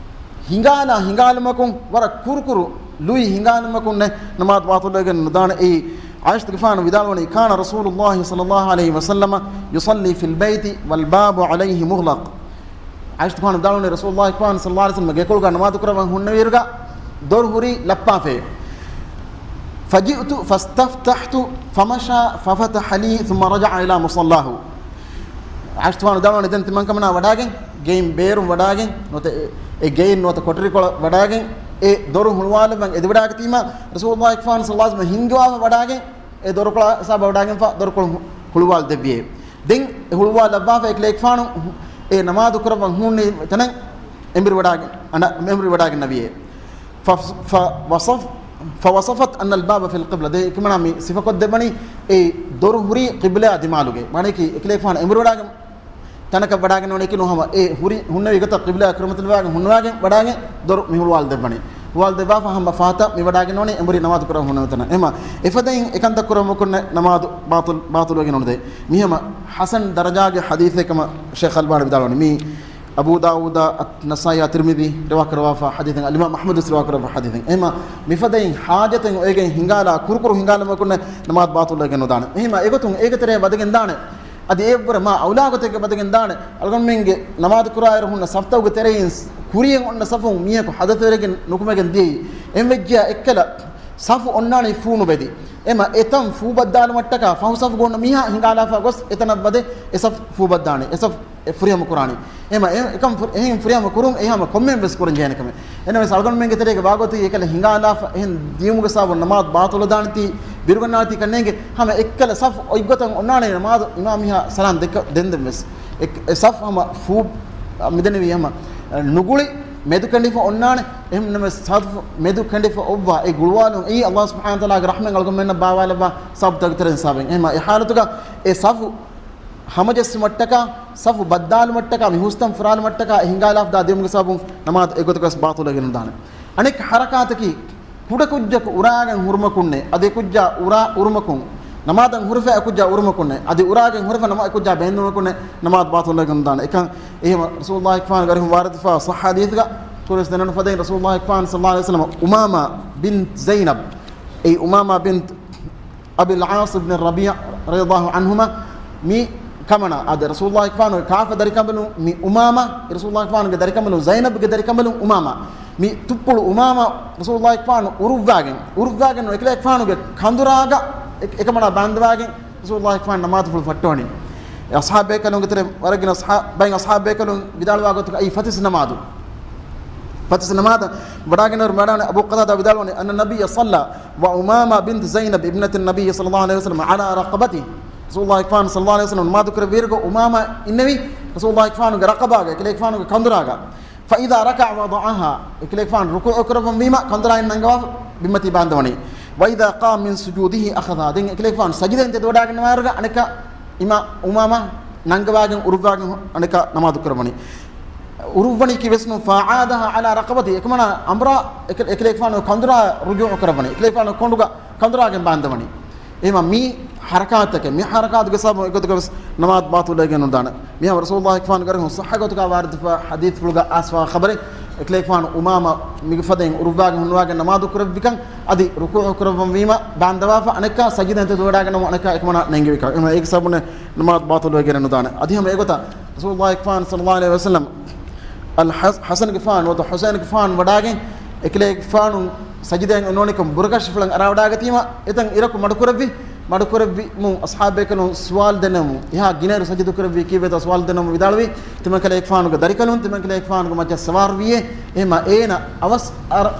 ހިނގާލާ ހިނގާލުމަކުން، ވަރަށް ކުރުކުރު ލުއި ހިނގާލުމަކުންނެއް ނަމާދު ބާޠިލުވެގެން ނުދާނެ. އެއީ ޢާއިޝަތުގެފާނު ވިދާޅުވަނީ، كان رسول الله صلى الله عليه وسلم يصلي في البيت والباب عليه مغلق. ޢާއިޝަތުގެފާނު ވިދާޅުވަނީ، ރަސޫލުﷲ ފާނު ޞައްލަﷲު ޢަލައިހި ވަސައްލަމަ ގެކޮޅުގަ ނަމާދު ކުރައްވަން ހުންނެވިއިރުގަ ދޮރު ހުރީ ލައްޕާފައޭ. فجئت فاستفتحت فمشى ففتح لي ثم رجع إلى مصلاه. ޢާއިޝަތުގެފާނު ވިދާޅުވަނީ، ދެން ތިމަންކަމަނާ ވަޑާގެން، ގެއިން ބޭރުން ވަޑާގެން، ނުވަތަ އެ، އެ ގެއިން ނުވަތަ ކޮޓަރިކޮޅަށް ވަޑާގެން، އެ ދޮރު ހުޅުވާލައްވަން އެދިވަޑާގަތީމާ، ރަސޫލުﷲ ފާނު ޞައްލަﷲު ޢަލައިހި ވަސައްލަމަ ހިންގިވާފަ ވަޑާގެން، އެ ދޮރުކޮޅަށް ހިސާބަށް ވަޑާގެންފަ ދޮރުކޮޅު ހު-، ހުޅުވާލަ ދެއްވިއޭ. ދެން އެ ހުޅުވާލައްވާފަ އެކަލޭގެފާނު އެ ނަމާދު ކުރައްވަން ހުންނެވި ތަނަށް އެނބުރި ވަޑާގެ-، އަންނަ-، އެނބުރި ވަޑާގެންނެވިއޭ. ފަ-، ފަ-، ފަވަޞަފް-، ފަވަޞަފަތް أن الباب في القبلة. ދެން އެކަމަނާ މި ސިފަކޮށްދެއްވަނީ އެ ދޮރު ހުރީ ޤިބްލާ ދިމާލުގައި. މާނައަކީ އެކަލޭގެފާނު އެނބުރި ވަޑާގެން ތަނަކަށް ވަޑާގެން ނޫނީ ކިނު ހަމަ އެ ހުރި ހުންނެވި ގޮތަށް ޤިބްލާ ކުރިމަތިލަވާގެން ހުންނަވާގެން ވަޑާގެން ދޮރު މި ހުޅުވާލަ ދެއްވަނީ. ހުޅުވާލަ ދެއްވާފަ ހަމަ ފަހަތަށް މި ވަޑާގެން ނޫނީ އެނބުރި ނަމާދު ކުރަން ހުންނެވި ތަނަށް. އެހެންމަ އެފަދައިން އެކަންތައް ކުރުމަކުންނެއް ނަމާދު ބާޠިލް، ބާޠިލުވެގެން ނުދޭ. މި ހަމަ ޙަސަން ދަރަޖާގެ ޙަދީޘެއް ކަމަށް ޝޭޚް އަލްބާނީ ވިދާޅުވަނީ. މީ އަބޫ ދާވޫދާ، އައް-، ނަސާއީ، ތިރްމިޛީ ރިވާކުރައްވާފަ ޙަދީޘެއް، އަލްއިމާމް އަޙްމަދު ވެސް ރިވާކުރައްވާ ޙަދީޘެއް. އެހެމަ މިފަދައިން ޙާޖަތެއް އޮވެގެން ހިނގާލާ ކުރުކުރު ހިނގާލުމަކުން ނަމާދު ބާޠިލުވެގެން ނުދާނެ. އެހެމަ އެގޮތުން އޭގެ ތެރޭ ވަދެގެން ދާނެ. އަދި އެއަށްވުރެ މާ އައުލާ ގޮތެއްގެ ވަދެގެން ދާނެ. އަޅުގަނޑުމެންގެ ނަމާދު ކުރާއިރު ހުންނަ ސަފްތަކުގެ ތެރެއިން ކުރިޔަށް އޮންނަ ސަފުން މީހަކު ޙަދަޘްވެރިގެން ނުކުމެގެން ދިޔައީ. އެހެން ވެއްޖިޔާ އެއްކަލަ ސަފު އޮންނާނީ ފޫނު ބެދި. އެހެމަ އެތަން ފޫބައްދާލުމަށްޓަކާ ފަހު ސަފުގަ އޮންނަ މީހާ ހިނގާލާފަ ގޮސް އެތަނަށް ވަދެ އެ ސަފު ފޫބައްދާނެ. އެ ސަފު އެ ފުރިހަމަ ކުރާނީ. އެހެމަ އެ-، އެކަން ފު-، އެހެން ފުރިހަމަ ކުރުން އެހެމަ ކޮންމެ ވެސް ކުރަން ޖެހޭނެ ކަމެއް. އެހެންނަމަވެސް އަޅުގަނޑުމެންގެ ތެރޭގަ ވާގޮތީ އެކަލަ ހިނގާލާފަ އެހެން ދިޔުމުގެ ސަބަބުން ނަމާދު ބާޠިލު ދާނެތީ، ބިރުގަންނާނެތީ ކަންނޭނގެ. ހަމަ އެއްކަލަ ސަފު އޮތްގޮތަށް އޮންނާނެ ނަމާދު އިމާމް މީހާ ސަލާން ދެއްކަ-، ދެންދެން ވެސް. އެ، އެ ސަފު ހަމަ ފޫ-، މިދެންނެވީ ހަމަ ނުގުޅި މެދު ކެނޑިފަ އޮންނާނެ. އެހެންނަމަވެސް ސަފު މެދު ކެނޑިފަ އޮއްވާ އެ ގުޅުވާލުން އެއީ ﷲ ސުބްޙާނަހޫ ވަތަޢާލާގެ ރަޙްމަތް އަޅުގަނޑުމެންނަށް ބާވާލައްވާ ސަބަބުތަކުގެ ތެރެއިން ސަބަބެއް. އެހެމަ އެ ޙާލަތުގަ އެ ސަފު ހަމަޖެއްސުމަށްޓަކާ، ސަފު ބައްދާލުމަށްޓަކާ، މި ހުސްތަން ފުރާލުމަށްޓަކާ އެ ހިނގާލާފަ ދާ ދިޔުމުގެ ސަބަބުން ނަމާދު އެގޮތަކަށް ވެސް ބާޠިލުވެގެން ނުދާނެ. އަނެއް ޙަރަކާތަކީ، ކުޑަކުއްޖަކު އުރާގެން ހުރުމަކުންނޭ، އަދި އެކުއްޖާ އުރާ އުރުމަކުން، ނަމާދަށް ހުރެފަ އެކުއްޖާ އުރުމަކުންނޭ، އަދި އުރާގެން ހުރެފަ ނަމާ އެކުއްޖާ ބޭންދުމަކުންނޭ، ނަމާދު ބާޠިލުވެގެން ނުދާނެ. އެކަން އެހެމަ ރަސޫލުﷲ ގެފާނުގެ އަރިހުން ވާރިދުވެފަ ޞައްޙަ ޙަދީޘްގަ ކުރިސް ދެނެނު ފަދައިން ރަސޫލުﷲ ގެފާނު ޞައްލަﷲ ޢަލައިހި ވަސައްލަމަ އުމާމާ ބިންތު ޒައިނަބް، އެއީ އުމާމާ ބިންތު އަބިލް ޢާޞް ބިން ރަބީޢަ ރަޟިޔަﷲ ޢަންހުމާ މި ކަމަނާ، އަދި ރަސޫލުﷲ ގެފާނުގެ ކާފަ ދަރިކަނބަލުން މި އުމާމާ، ރަސޫލުﷲ ގެފާނުގެ ދަރިކަނބަލުން ޒައިނަބްގެ ދަރިކަނބަލުން އުމާމާ، މި ތުއްޕުޅު އުމާމާ ރަސޫލުﷲ ގެފާނު އުރުއްވާގެން، އުރުއްވާގެން އެކަލޭގެފާނުގެ ކަނދުރާގަ އެ-، އެކަމަނާ ބާންދަވާގެން ރަސޫލުﷲ ގެފާނު ނަމާދުފުޅު ފައްޓަވަނީ. އެ އަޞްޙާބޭކަލުންގެ ތެރެ ވަރަށް ގިނަ އަޞްޙާ-، ބައެއް އަޞްޙާބޭކަލުން ވިދާޅުވާ ގޮތުގަ އެއީ ފަތިސް ނަމާދު. ފަތިސް ނަމާދަށް ވަޑާގެން ވަޑާނެ އަބޫ ޤަތާދާ ވިދާޅުވަނީ، أن النبي صلى وأمامة بنت زينب ابنة النبي صلى الله عليه وسلم على رقبته. ރަސޫލުﷲ ގެފާނު ޞައްލަﷲ ޢަލައިހި ވަސައްލަމަ ނަމާދު ކުރެއްވިއިރުގަ އުމާމާ އިންނެވި ރަސޫލުﷲ ގެފާނުގެ ރަޤަބާގަ، އެކަލޭގެފާނުގެ ކަނދުރާގަ. فإذا ركع وضعها، އެކަލޭގެފާނު ރުކޫޢު ކުރައްވަން ވީމަ، ކަނދުރާއިން ނަންގަވާ ބިންމަތީ ބާންދަވަނީ. وإذا قام من سجوده أخذها، ދެން އެކަލޭގެފާނު ސަޖިދައިން ތެދުވަޑާގަންނަވާއިރުގަ އަނެއްކާ އިމާ އުމާމާ ނަންގަވާގެން އުރުއްވާގެން އަނެއްކާ ނަމާދު ކުރައްވަނީ. އުރުއްވަނީ ކީއްވެސް ނޫން، فأعادها على رقبته، އެކަމަނާ އަނބުރާ އެކަ-، އެކަލޭގެފާނު ކަނދުރާ ރުޖޫޢު ކުރައްވަނީ، އެކަލޭގެފާނު ކޮނޑުގަ ކަނދުރާގެން ބާންދަވަނީ. އެހެމަ މި ޙަރަކާތަކެއް، މި ޙަރަކާތުގެ ސަބަބުން އެގޮތުގަ ވެސް ނަމާދު ބާޠިލުވެގެން ނުދާނެ. މިހާ ރަސޫލުﷲ ގެފާނުގެ އަރިހުން ޞައްޙަ ގޮތުގަ ވާރިދުވެފަ ޙަދީޘްފުޅުގަ އައިސްފަ ޚަބަރެއް، އެކަލޭގެފާނު އުމާމާ މިގެ ފަދައިން އުރުއްވާގެން ހުންނަވާގެން ނަމާދު ކުރެއްވިކަން، އަދި ރުކޫޢު ކުރައްވަން ވީމަ ބާންދަވާފަ އަނެއްކާ ސަޖިދައިން ތެދުވަޑާގަންނަވަން އަނެއްކާ އެކަމަނާ ނެންގެވިކަން. އެހެމަ އޭގެ ސަބަބުން ނަމާދު ބާޠިލުވެގެން ނުދާނެ. އަދި ހަމަ އެގޮތަށް ރަސޫލުﷲ ގެފާނު ޞައްލަﷲ ޢަލައިހި ވަސައްލަމަ އަލް ޙަސް-، ޙަސަން ގެފާނު ނުވަތަ ޙުސައިން ގެފާނު ވަޑާގެން އެކަލޭގެފާނު ސަޖިދައިން އޮންނަވަނިކަން ބުރަކަށިފުޅަށް އަރާވަޑާގަތީމަ، އެތަން އިރަކު މަޑުކުރެއްވި، މަޑުކުރެއްވިމުން އަޞްޙާބޭކަލުން ސުވާލު ދެނެވުމުން، އެހާ ގިނައިރު ސަޖިދަ ކުރެއްވީ ކީއްވެތޯ ސުވާލު ދެނެވުމުން ވިދާޅުވީ، ތިމަންކަލޭގެފާނުގެ ދަރިކަލުން ތިމަންކަލޭގެފާނުގެ މައްޗަށް ސަވާރުވީއޭ، އެހެމަ އޭނަ އަވަސް އަރ-،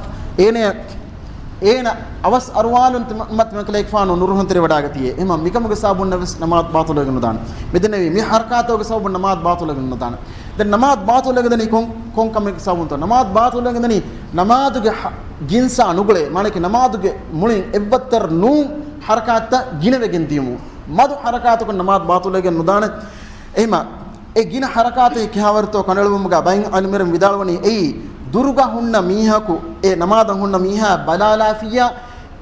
އޭނަ އަވަސް އަރުވާލުން ތިމަ-، ތިމަންކަލޭގެފާނު ނުރުހަންތެރިވަޑާގަތީއޭ. އެހެމަ މިކަމުގެ ސަބަބުންނަށް ވެސް ނަމާދު ބާޠިލުވެގެން ނުދާނެ. މިދެންނެވީ މި ޙަރަކާތުގެ ސަބަބުން ނަމާދު ބާޠިލުވެގެން ނުދާނެ. ދެން ނަމާދު ބާޠިލުވެގެން ދަނީ ކޮން، ކޮން ކަމެއްގެ ސަބަބުންތޯ؟ ނަމާދު ބާޠިލުވެގެން ދަނީ ނަމާދުގެ ހަ-، ޖިންސާ ނުގުޅޭ، މާނައަކީ ނަމާދުގެ މުޅިން އެއްވައްތަރު ނޫން ޙަރަކާތްތައް ގިނަވެގެން ދިޔުމުން. މަދު ޙަރަކާތަކުން ނަމާދު ބާޠިލުވެގެން ނުދާނެ. އެހެމަ އެ ގިނަ ޙަރަކާތެއް ކިހާވަރުތޯ ކަނޑައެޅުވުމުގަ ބައެއް ޢިލްމުވެރިން ވިދާޅުވަނީ އެއީ، ދުރުގަ ހުންނަ މީހަކު އެ ނަމާދަށް ހުންނަ މީހާ ބަލާލާފިއްޔާ،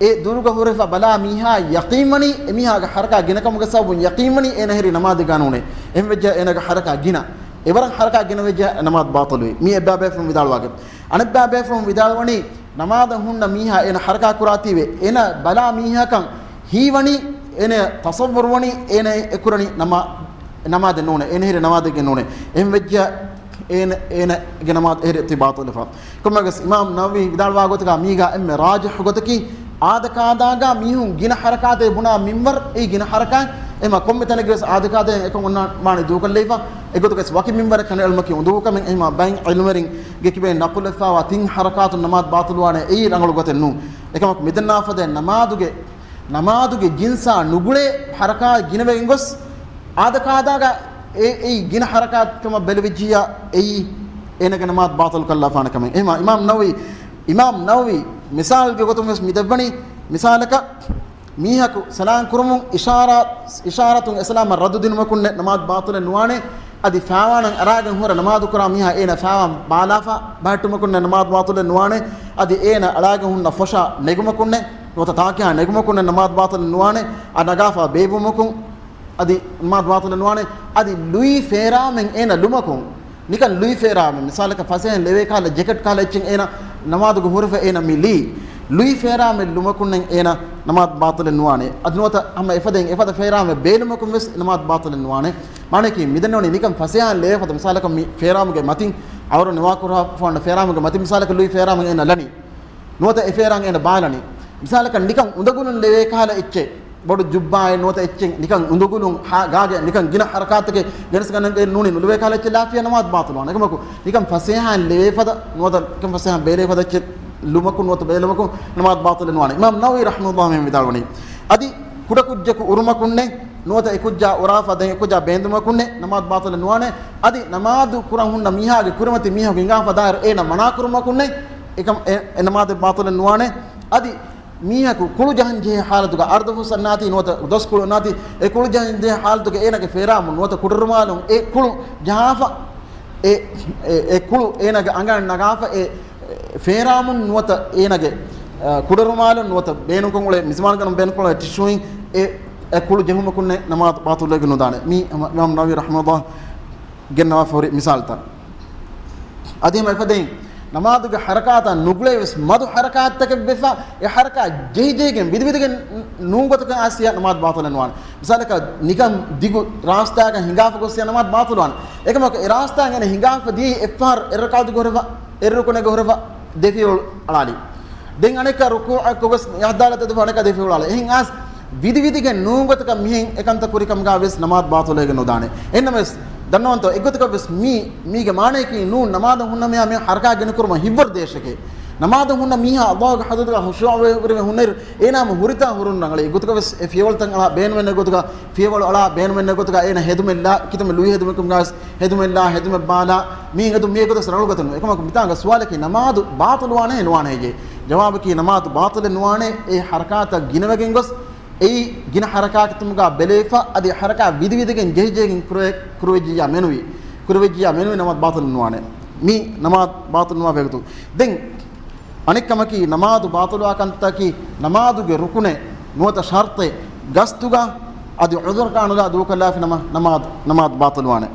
އެ ދުރުގަ ހުރެފަ ބަލާ މީހާ ޔަޤީންވަނީ، އެ މީހާގެ ޙަރަކާތް ގިނަކަމުގެ ސަބަބުން ޔަޤީންވަނީ އޭނަ ހެރީ ނަމާދެއްގަ ނޫނޭ. އެހެންވެއްޖެ އޭނާގެ ޙަރަކާތް ގިނަ. އެވަރަށް ޙަރަކާތް ގިނަވެއްޖެ ނަމާދު ބާޠިލުވީ. މީ އެއްބައިބޭފުޅުން ވިދާޅުވާގެ. އަނެއްބައިބޭފުޅުން ވިދާޅުވަނީ، ނަމާދަށް ހުންނަ މީހާ އޭނަ ޙަރަކާތް ކުރާތީވެ، އޭނަ ބަލާ މީހާކަން ހީވަނީ، އޭނަ ތަޞައްވުރުވަނީ، އޭނަ އެކުރަނީ ނަމާ-، ނަމާދެއް ނޫނޭ، އޭނަ ހެރީ ނަމާދެއްގެ ނޫނޭ. އެހެންވެއްޖެ އޭނަ، އޭނަގެ ނަމާދު އެހެރީ ބާޠިލުވެފަ. ކޮންމެވެސް އިމާމް ނަވަވީ ވިދާޅުވާ ގޮތުގަ މީގަ އެންމެ ރާޖިޙު ގޮތަކީ، އާދަކާދާގަ މީހުން ގިނަ ޙަރަކާތެއް ބުނާ މިންވަރު އެއީ ގިނަ ޙަރަކާތް. އެހެމަ ކޮންމެ ތަނެއްގެވެސް އާދަކާދައިން އެކަން އޮންނާނެ ވާނީ ދޫކޮށްލައިފަ. އެގޮތުގަސް ވަކި މިންވަރެއް ކަނޑައެޅުމަކީ އުނދަގޫ ކަމެއް. އެހެމަ ބައެއް ޢިލްމުވެރިންގެ ކިބައިން ނަޤުލުވެފަވާ ތިން ޙަރަކާތުން ނަމާދު ބާޠިލުވާނެ އެއީ ރަނގަޅު ގޮތެއް ނޫން. އެކަމަކު މިދަންނާފަދައިން ނަމާދުގެ، ނަމާދުގެ ޖިންސާ ނުގުޅޭ ޙަރަކާތް ގިނަވެގެން ގޮސް، އާދަކާދާގަ އެ-، އެއީ ގިނަ ޙަރަކާތް ކަމަށް ބެލެވިއްޖިއްޔާ އެއީ އޭނަގެ ނަމާދު ބާޠިލު ކޮށްލާފާނެ ކަމެއް. އެހެމަ އިމާމް ނަވަވީ، އިމާމް ނަވަވީ މިސާލުގެ ގޮތުން ވެސް މި ދެއްވަނީ، މިސާލަކަށް މީހަކު ސަލާން ކުރުމުން އިޝާރާ-، އިޝާރަތުން އެ ސަލާމަށް ރައްދު ދިނުމަކުންނެއް ނަމާދު ބާޠިލެއް ނުވާނެ. އަދި ފާވާނަން އަރާގެން ހުރެ ނަމާދު ކުރާ މީހާ އޭނަ ފާވާން ބާލާފަ ބަހައްޓުމަކުންނެއް ނަމާދު ބާޠިލެއް ނުވާނެ. އަދި އޭނަ އަޅާގެން ހުންނަ ފޮށާ ނެގުމަކުންނެއް ނުވަތަ ތާކިހާ ނެގުމަކުންނެއް ނަމާދު ބާޠިލެއް ނުވާނެ. އަ ނަގާފަ ބޭއްވުމަކުން އަދި ނަމާދު ބާޠިލެއް ނުވާނެ. އަދި ލުއި ފޭރާމެން އޭނަ ލުމަކުން ނިކަން ލުއި ފޭރާމެ، މިސާލަކަށް ފަސޭހައިން ލެވޭ ކަހަލަ ޖެކެޓް ކަހަލަ އެއްޗެއް އޭނަ ނަމާދުގަ ހުރެފަ އޭނަ މި ލީ. ލުއި ފޭރާމެ ލުމަކުންނެއް އޭނަ ނަމާދު ބާޠިލެއް ނުވާނެ. އަދި ނުވަތަ ހަމަ އެފަދައިން އެފަދަ ފޭރާމެ ބޭލުމަކުން ވެސް ނަމާދު ބާޠިލެއް ނުވާނެ. މާނައަކީ މިދެންނެވުނީ ނިކަން ފަސޭހައިން ލެވޭ ފަދަ މިސާލަކަށް މި ފޭރާމުގެ މަތިން އަވަރު ނިވާކުރާ ފަހުން ފޭރާމުގެ މަތިން މިސާލަކަށް ލުއި ފޭރާމެއް އޭނަ ލަނީ. ނުވަތަ އެ ފޭރާން އޭނަ ބާލަނީ. މިސާލަކަށް ނިކަން އުނދަގުލުން ލެވޭ ކަހަލަ އެއްޗެއް، ބޮޑު ޖުއްބާއެއް ނުވަތަ އެއްޗެއް ނިކަން އުނދަގުލުން ހާ-، ގާގެ ނިކަން ގިނަ ހަރަކާތްތަކެއް ގެނެސްގަންނަން ނޫނީ ނުލެވޭ ކަހަލަ އެއްޗެއް ލާފިޔާ ނަމާދު ބާޠިލުވާނެ. އެކަމަކު ނިކަން ފަސޭހައިން ލެވޭ ފަދަ ނުވަތަ ނިކަން ފަސޭހައިން ބޭލޭ ފަދަ އެއްޗެއް ލުމަކުން ނުވަތަ ބޭލުމަކުން ނަމާދު ބާޠިލެއް ނުވާނެ. އިމާމް ނަވަވީ ރަޙިމަހުﷲ މިހެން ވިދާޅުވަނީ، އަދި ކުޑަކުއްޖަކު އުރުމަކުންނެއް ނުވަތަ އެކުއްޖާ އުރާފަ ދެން އެކުއްޖާ ބޭންދުމަކުންނެއް ނަމާދު ބާޠިލެއް ނުވާނެ. އަދި ނަމާދު ކުރަން ހުންނަ މީހާގެ ކުރިމަތި މީހަކު ހިނގާފަ ދާއިރު އޭނަ މަނާކުރުމަކުންނެއް އެކަމަ-، އެ، އެ ނަމާދެއް ބާޠިލެއް ނުވާނެ. އަދި މީހަކު ކުޅު ޖަހަން ޖެހޭ ހާލަތުގަ އަރްދަފުސް އަންނާތީ ނުވަތަ ދޮސް ކުޅު އަންނާތީ އެ ކުޅު ޖަހަން ޖެހޭ ހާލަތުގަ އޭނަގެ ފޭރާމުން ނުވަތަ ކުޑަރުމާލުން އެ ކުޅު ޖަހާފަ އެ، އެ، އެ ކުޅު އޭނަގެ އަނގައަށް ނަގާފަ އެ ފޭރާމުން ނުވަތަ އޭނަގެ، އަ، ކުޑަރުމާލުން ނުވަތަ ބޭނުންކޮށް އުޅޭ މިޒުމާނުގަނޑު ބޭނުންކޮށް އުޅޭ ޓިޝޫއިން އެ، އެ ކުޅު ޖެހުމަކުންނެއް ނަމާދު ބާޠިލުވެގެން ނުދާނެ. މީ ހަމަ އިމާމް ނަވަވީ ރަޙިމަހުﷲ ގެންނަވާފަ ހުރި މިސާލުތައް. އަދި ހަމަ އެފަދައިން ނަމާދުގެ ހަރަކާތާ ނުގުޅޭ ވެސް މަދު ހަރަކާތްތަކެއް ވެފަ، އެ ހަރަކާތް ޖެހިޖެހިގެން ވިދިވިދިގެން ނޫން ގޮތަކަށް އައިސް އިޔާ ނަމާދު ބާޠިލެއް ނުވާނެ. މިސާލަކަށް ނިކަން ދިގު ރާސްތާގަ ހިނގާފަ ގޮސް އިޔާ ނަމާދު ބާޠިލުވާނެ. އެކަމަކު އެ ރާސްތާގަ އޭނަ ހިނގާފަ ދިޔައީ އެއްފަހަރު އެއް ރަކާތުގެ ހުރެފަ، އެއް ރުކުނެއްގެ ހުރެފަ ދެ ފިޔަވަޅު އަޅާލީ. ދެން އަނެއްކާ ރުކޫޢަށް ގޮސް އިޢުތިދާލަށް ތެދުފަ އަނެއްކާ ދެ ފިޔަވަޅު އަޅާލީ. އެހެން އައިސް ވިދިވިދިގެން ނޫން ގޮތަކަށް މިހެން އެކަންތައް ކުރި ކަމުގަ ވެސް ނަމާދު ބާޠިލުވެގެން ނުދާނެ. އެހެންނަމަވެސް ދަންނަވަންތޯ، އެއްގޮތަކަށް ވެސް މީ، މީގެ މާނަޔަކީ ނޫން ނަމާދަށް ހުންނަ މީހާ މި ހަރަކާތް ގިނަ ކުރުމަށް ހިތްވަރު ދޭށެކޭ. ނަމާދަށް ހުންނަ މީހާ ﷲގެ ޙަޟްރަތުގަ ޚުޝޫޢުވެ ހުރެވެ ހުންނައިރު، އޭނާ ހަމަ ހުރިތާ ހުރުން ރަނގަޅޭ. އެއްގޮތަކަށް ވެސް އެ ފިޔަވަޅުތައް އަޅާ ބޭނުމެއް ނެތް ގޮތުގަ، ފިޔަވަޅު އަޅާ ބޭނުމެއް ނެތް ގޮތުގަ އޭނަ ހެދުމެއް ލާ، ކިތަންމެ ލުއި ހެދުމެއް ކަމުގަ ވެސް ހެދުމެއް ލާ، ހެދުމެއް ބާލާ، މީ ހެދުން މީ އެގޮތަށް ރަނގަޅު ގޮތެއް ނޫން. އެކަމަކު މިތާނގަ ސުވާލަކީ ނަމާދު ބާޠިލުވާނެ ނުވާނެ ހެއްޔޭ؟ ޖަވާބަކީ ނަމާދު ބާޠިލެއް ނުވާނެ. އެ ހަރަކާތަށް ގިނަވެގެން ގޮސް، އެއީ ގިނަ ހަރަކާތްތަކުގަ ބެލެވިފަ، އަދި ހަރަކާތް ވިދިވިދިގެން ޖެހިޖެހިގެން ކުރެ-، ކުރެވިއްޖިއްޔާ މެނުވީ، ކުރެވިއްޖިއްޔާ މެނުވީ ނަމާދު ބާޠިލު ނުވާނެ. މީ ނަމާދު ބާޠިލު ނުވާ ބެހޭގޮތުން. ދެން އަނެއްކަމަކީ ނަމާދު ބާޠިލުވާ ކަންތަކީ ނަމާދުގެ ރުކުނެއް ނުވަތަ ޝަރްޠެއް ގަސްތުގަ އަދި ޢުޛުރަކާ ނުލާ ދޫކޮށްލާފި ނަމަ ނަމާދު، ނަމާދު ބާޠިލުވާނެ.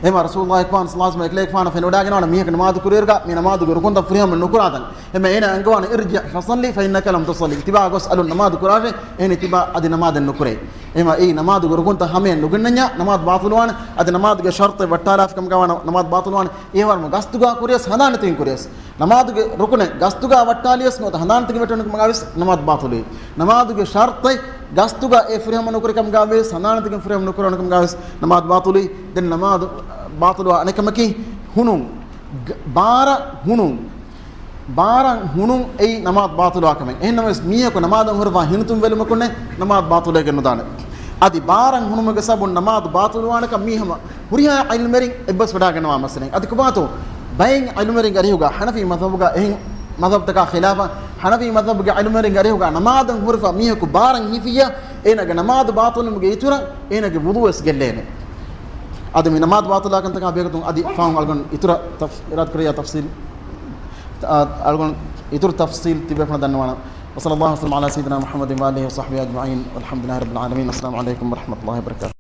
އެހެމަ ރަސޫލުﷲ އަކްބަރު ޞައްލަﷲ ޢަލައިހި ވަސައްލަމަ އެކަލޭގެފާނަށް ފެނިވަޑައިގަންނަވާނެ މީހަކު ނަމާދު ކުރިއިރުގަ މި ނަމާދުގެ ރުކުންތައް ފުރިހަމަ ނުކުރާތަން. އެހެމަ އޭނަ އަންގަވާނެ އިރްޖިޢް ފަޞައްލި ފައިންނަކަ ލަމް ތުޞައްލި. ތިބާ ގޮސް އަލުން ނަމާދު ކުރާށޭ، އެހެނީ ތިބާ އަދި ނަމާދެއް ނުކުރޭ. އެހެމަ އެއީ ނަމާދުގެ ރުކުންތައް ހަމަޔަށް ނުގެންނަންޏާ ނަމާދު ބާޠިލުވާނެ. އަދި ނަމާދުގެ ޝަރްޠެއް ވައްޓާލާފި ކަމުގަ ވާނަމަ ނަމާދު ބާޠިލުވާނެ. އެހެންވީމަ ގަސްތުގަ ކުރިޔަސް ހަނދާން ނެތިގެން ކުރިޔަސް. ނަމާދުގެ ރުކުނެއް ގަސްތުގަ ވައްޓާލިޔަސް ނުވަތަ ހަނދާން ނެތިގެން ވެއްޓުނު ކަމުގަ ވެސް ނަމާދު ބާޠިލުވި. ނަމާދުގެ ޝަރްޠެއް ގަސްތުގަ އެ ފުރިހަމަ ނުކުރި ކަމުގަ ވެސް ހަނދާން ނެތިގެން ފުރިހަމަ ނުކުރެވުނު ކަމުގަ ވެސް ނަމާދު ބާޠިލުވި. ދެން ނަމާދު ބާޠިލުވާ އަނެއްކަމަކީ ހުނުން، ގ-، ބާރަށް ހުނުން. ބާރަށް ހުނުން އެއީ ނަމާދު ބާޠިލުވާ ކަމެއް. އެހެންނަމަވެސް މީހަކު ނަމާދަށް ހުރެފަ ހިނިތުންވެލުމަކުންނެއް ނަމާދު ބާޠިލުވެގެން ނުދާނެ. އަދި ބާރަށް ހުނުމުގެ ސަބަބުން ނަމާދު ބާޠިލުވާނެކަން މީ ހަމަ ހުރިހާ ޢިލްމުވެރިން އެއްބަސްވެވަޑައިގަންނަވާ މައްސަލައެއް. އަދި ކޮބާތޯ؟ ބައެއް ޢިލްމުވެރިންގެ އަރިހުގަ ޙަނަފީ މަޛްހަބުގަ އެހެން މަޛްހަބުތަކާ ޚިލާފަށް، ޙަނަފީ މަޛްހަބުގެ ޢިލްމުވެރިންގެ އަރިހުގަ ނަމާދަށް ހުރެފަ މީހަކު ބާރަށް ހިފިއްޔާ، އޭނާގެ ނަމާދު ބާޠިލުވުމުގެ އިތުރަށް އޭނާގެ ވުޟޫ ވެސް ގެއްލޭނެ. އަދި މި ނަމާދު ބާޠިލުވާ ކަންތަކާ ބެހޭގޮތުން އަދި ފަހުން އަޅުގަނޑު އިތުރަށް ތަފް-، އިރާދަކުރިޔާ ތަފްޞީލް، އަ، އަޅުގަނޑު އިތުރު ތަފްޞީލް ތިބޭފުޅުންނަށް ދަންނަވާނަން. وصلى الله وسلم على سيدنا محمد وآله وصحبه أجمعين والحمد لله رب العالمين. السلام عليكم ورحمة الله وبركاته.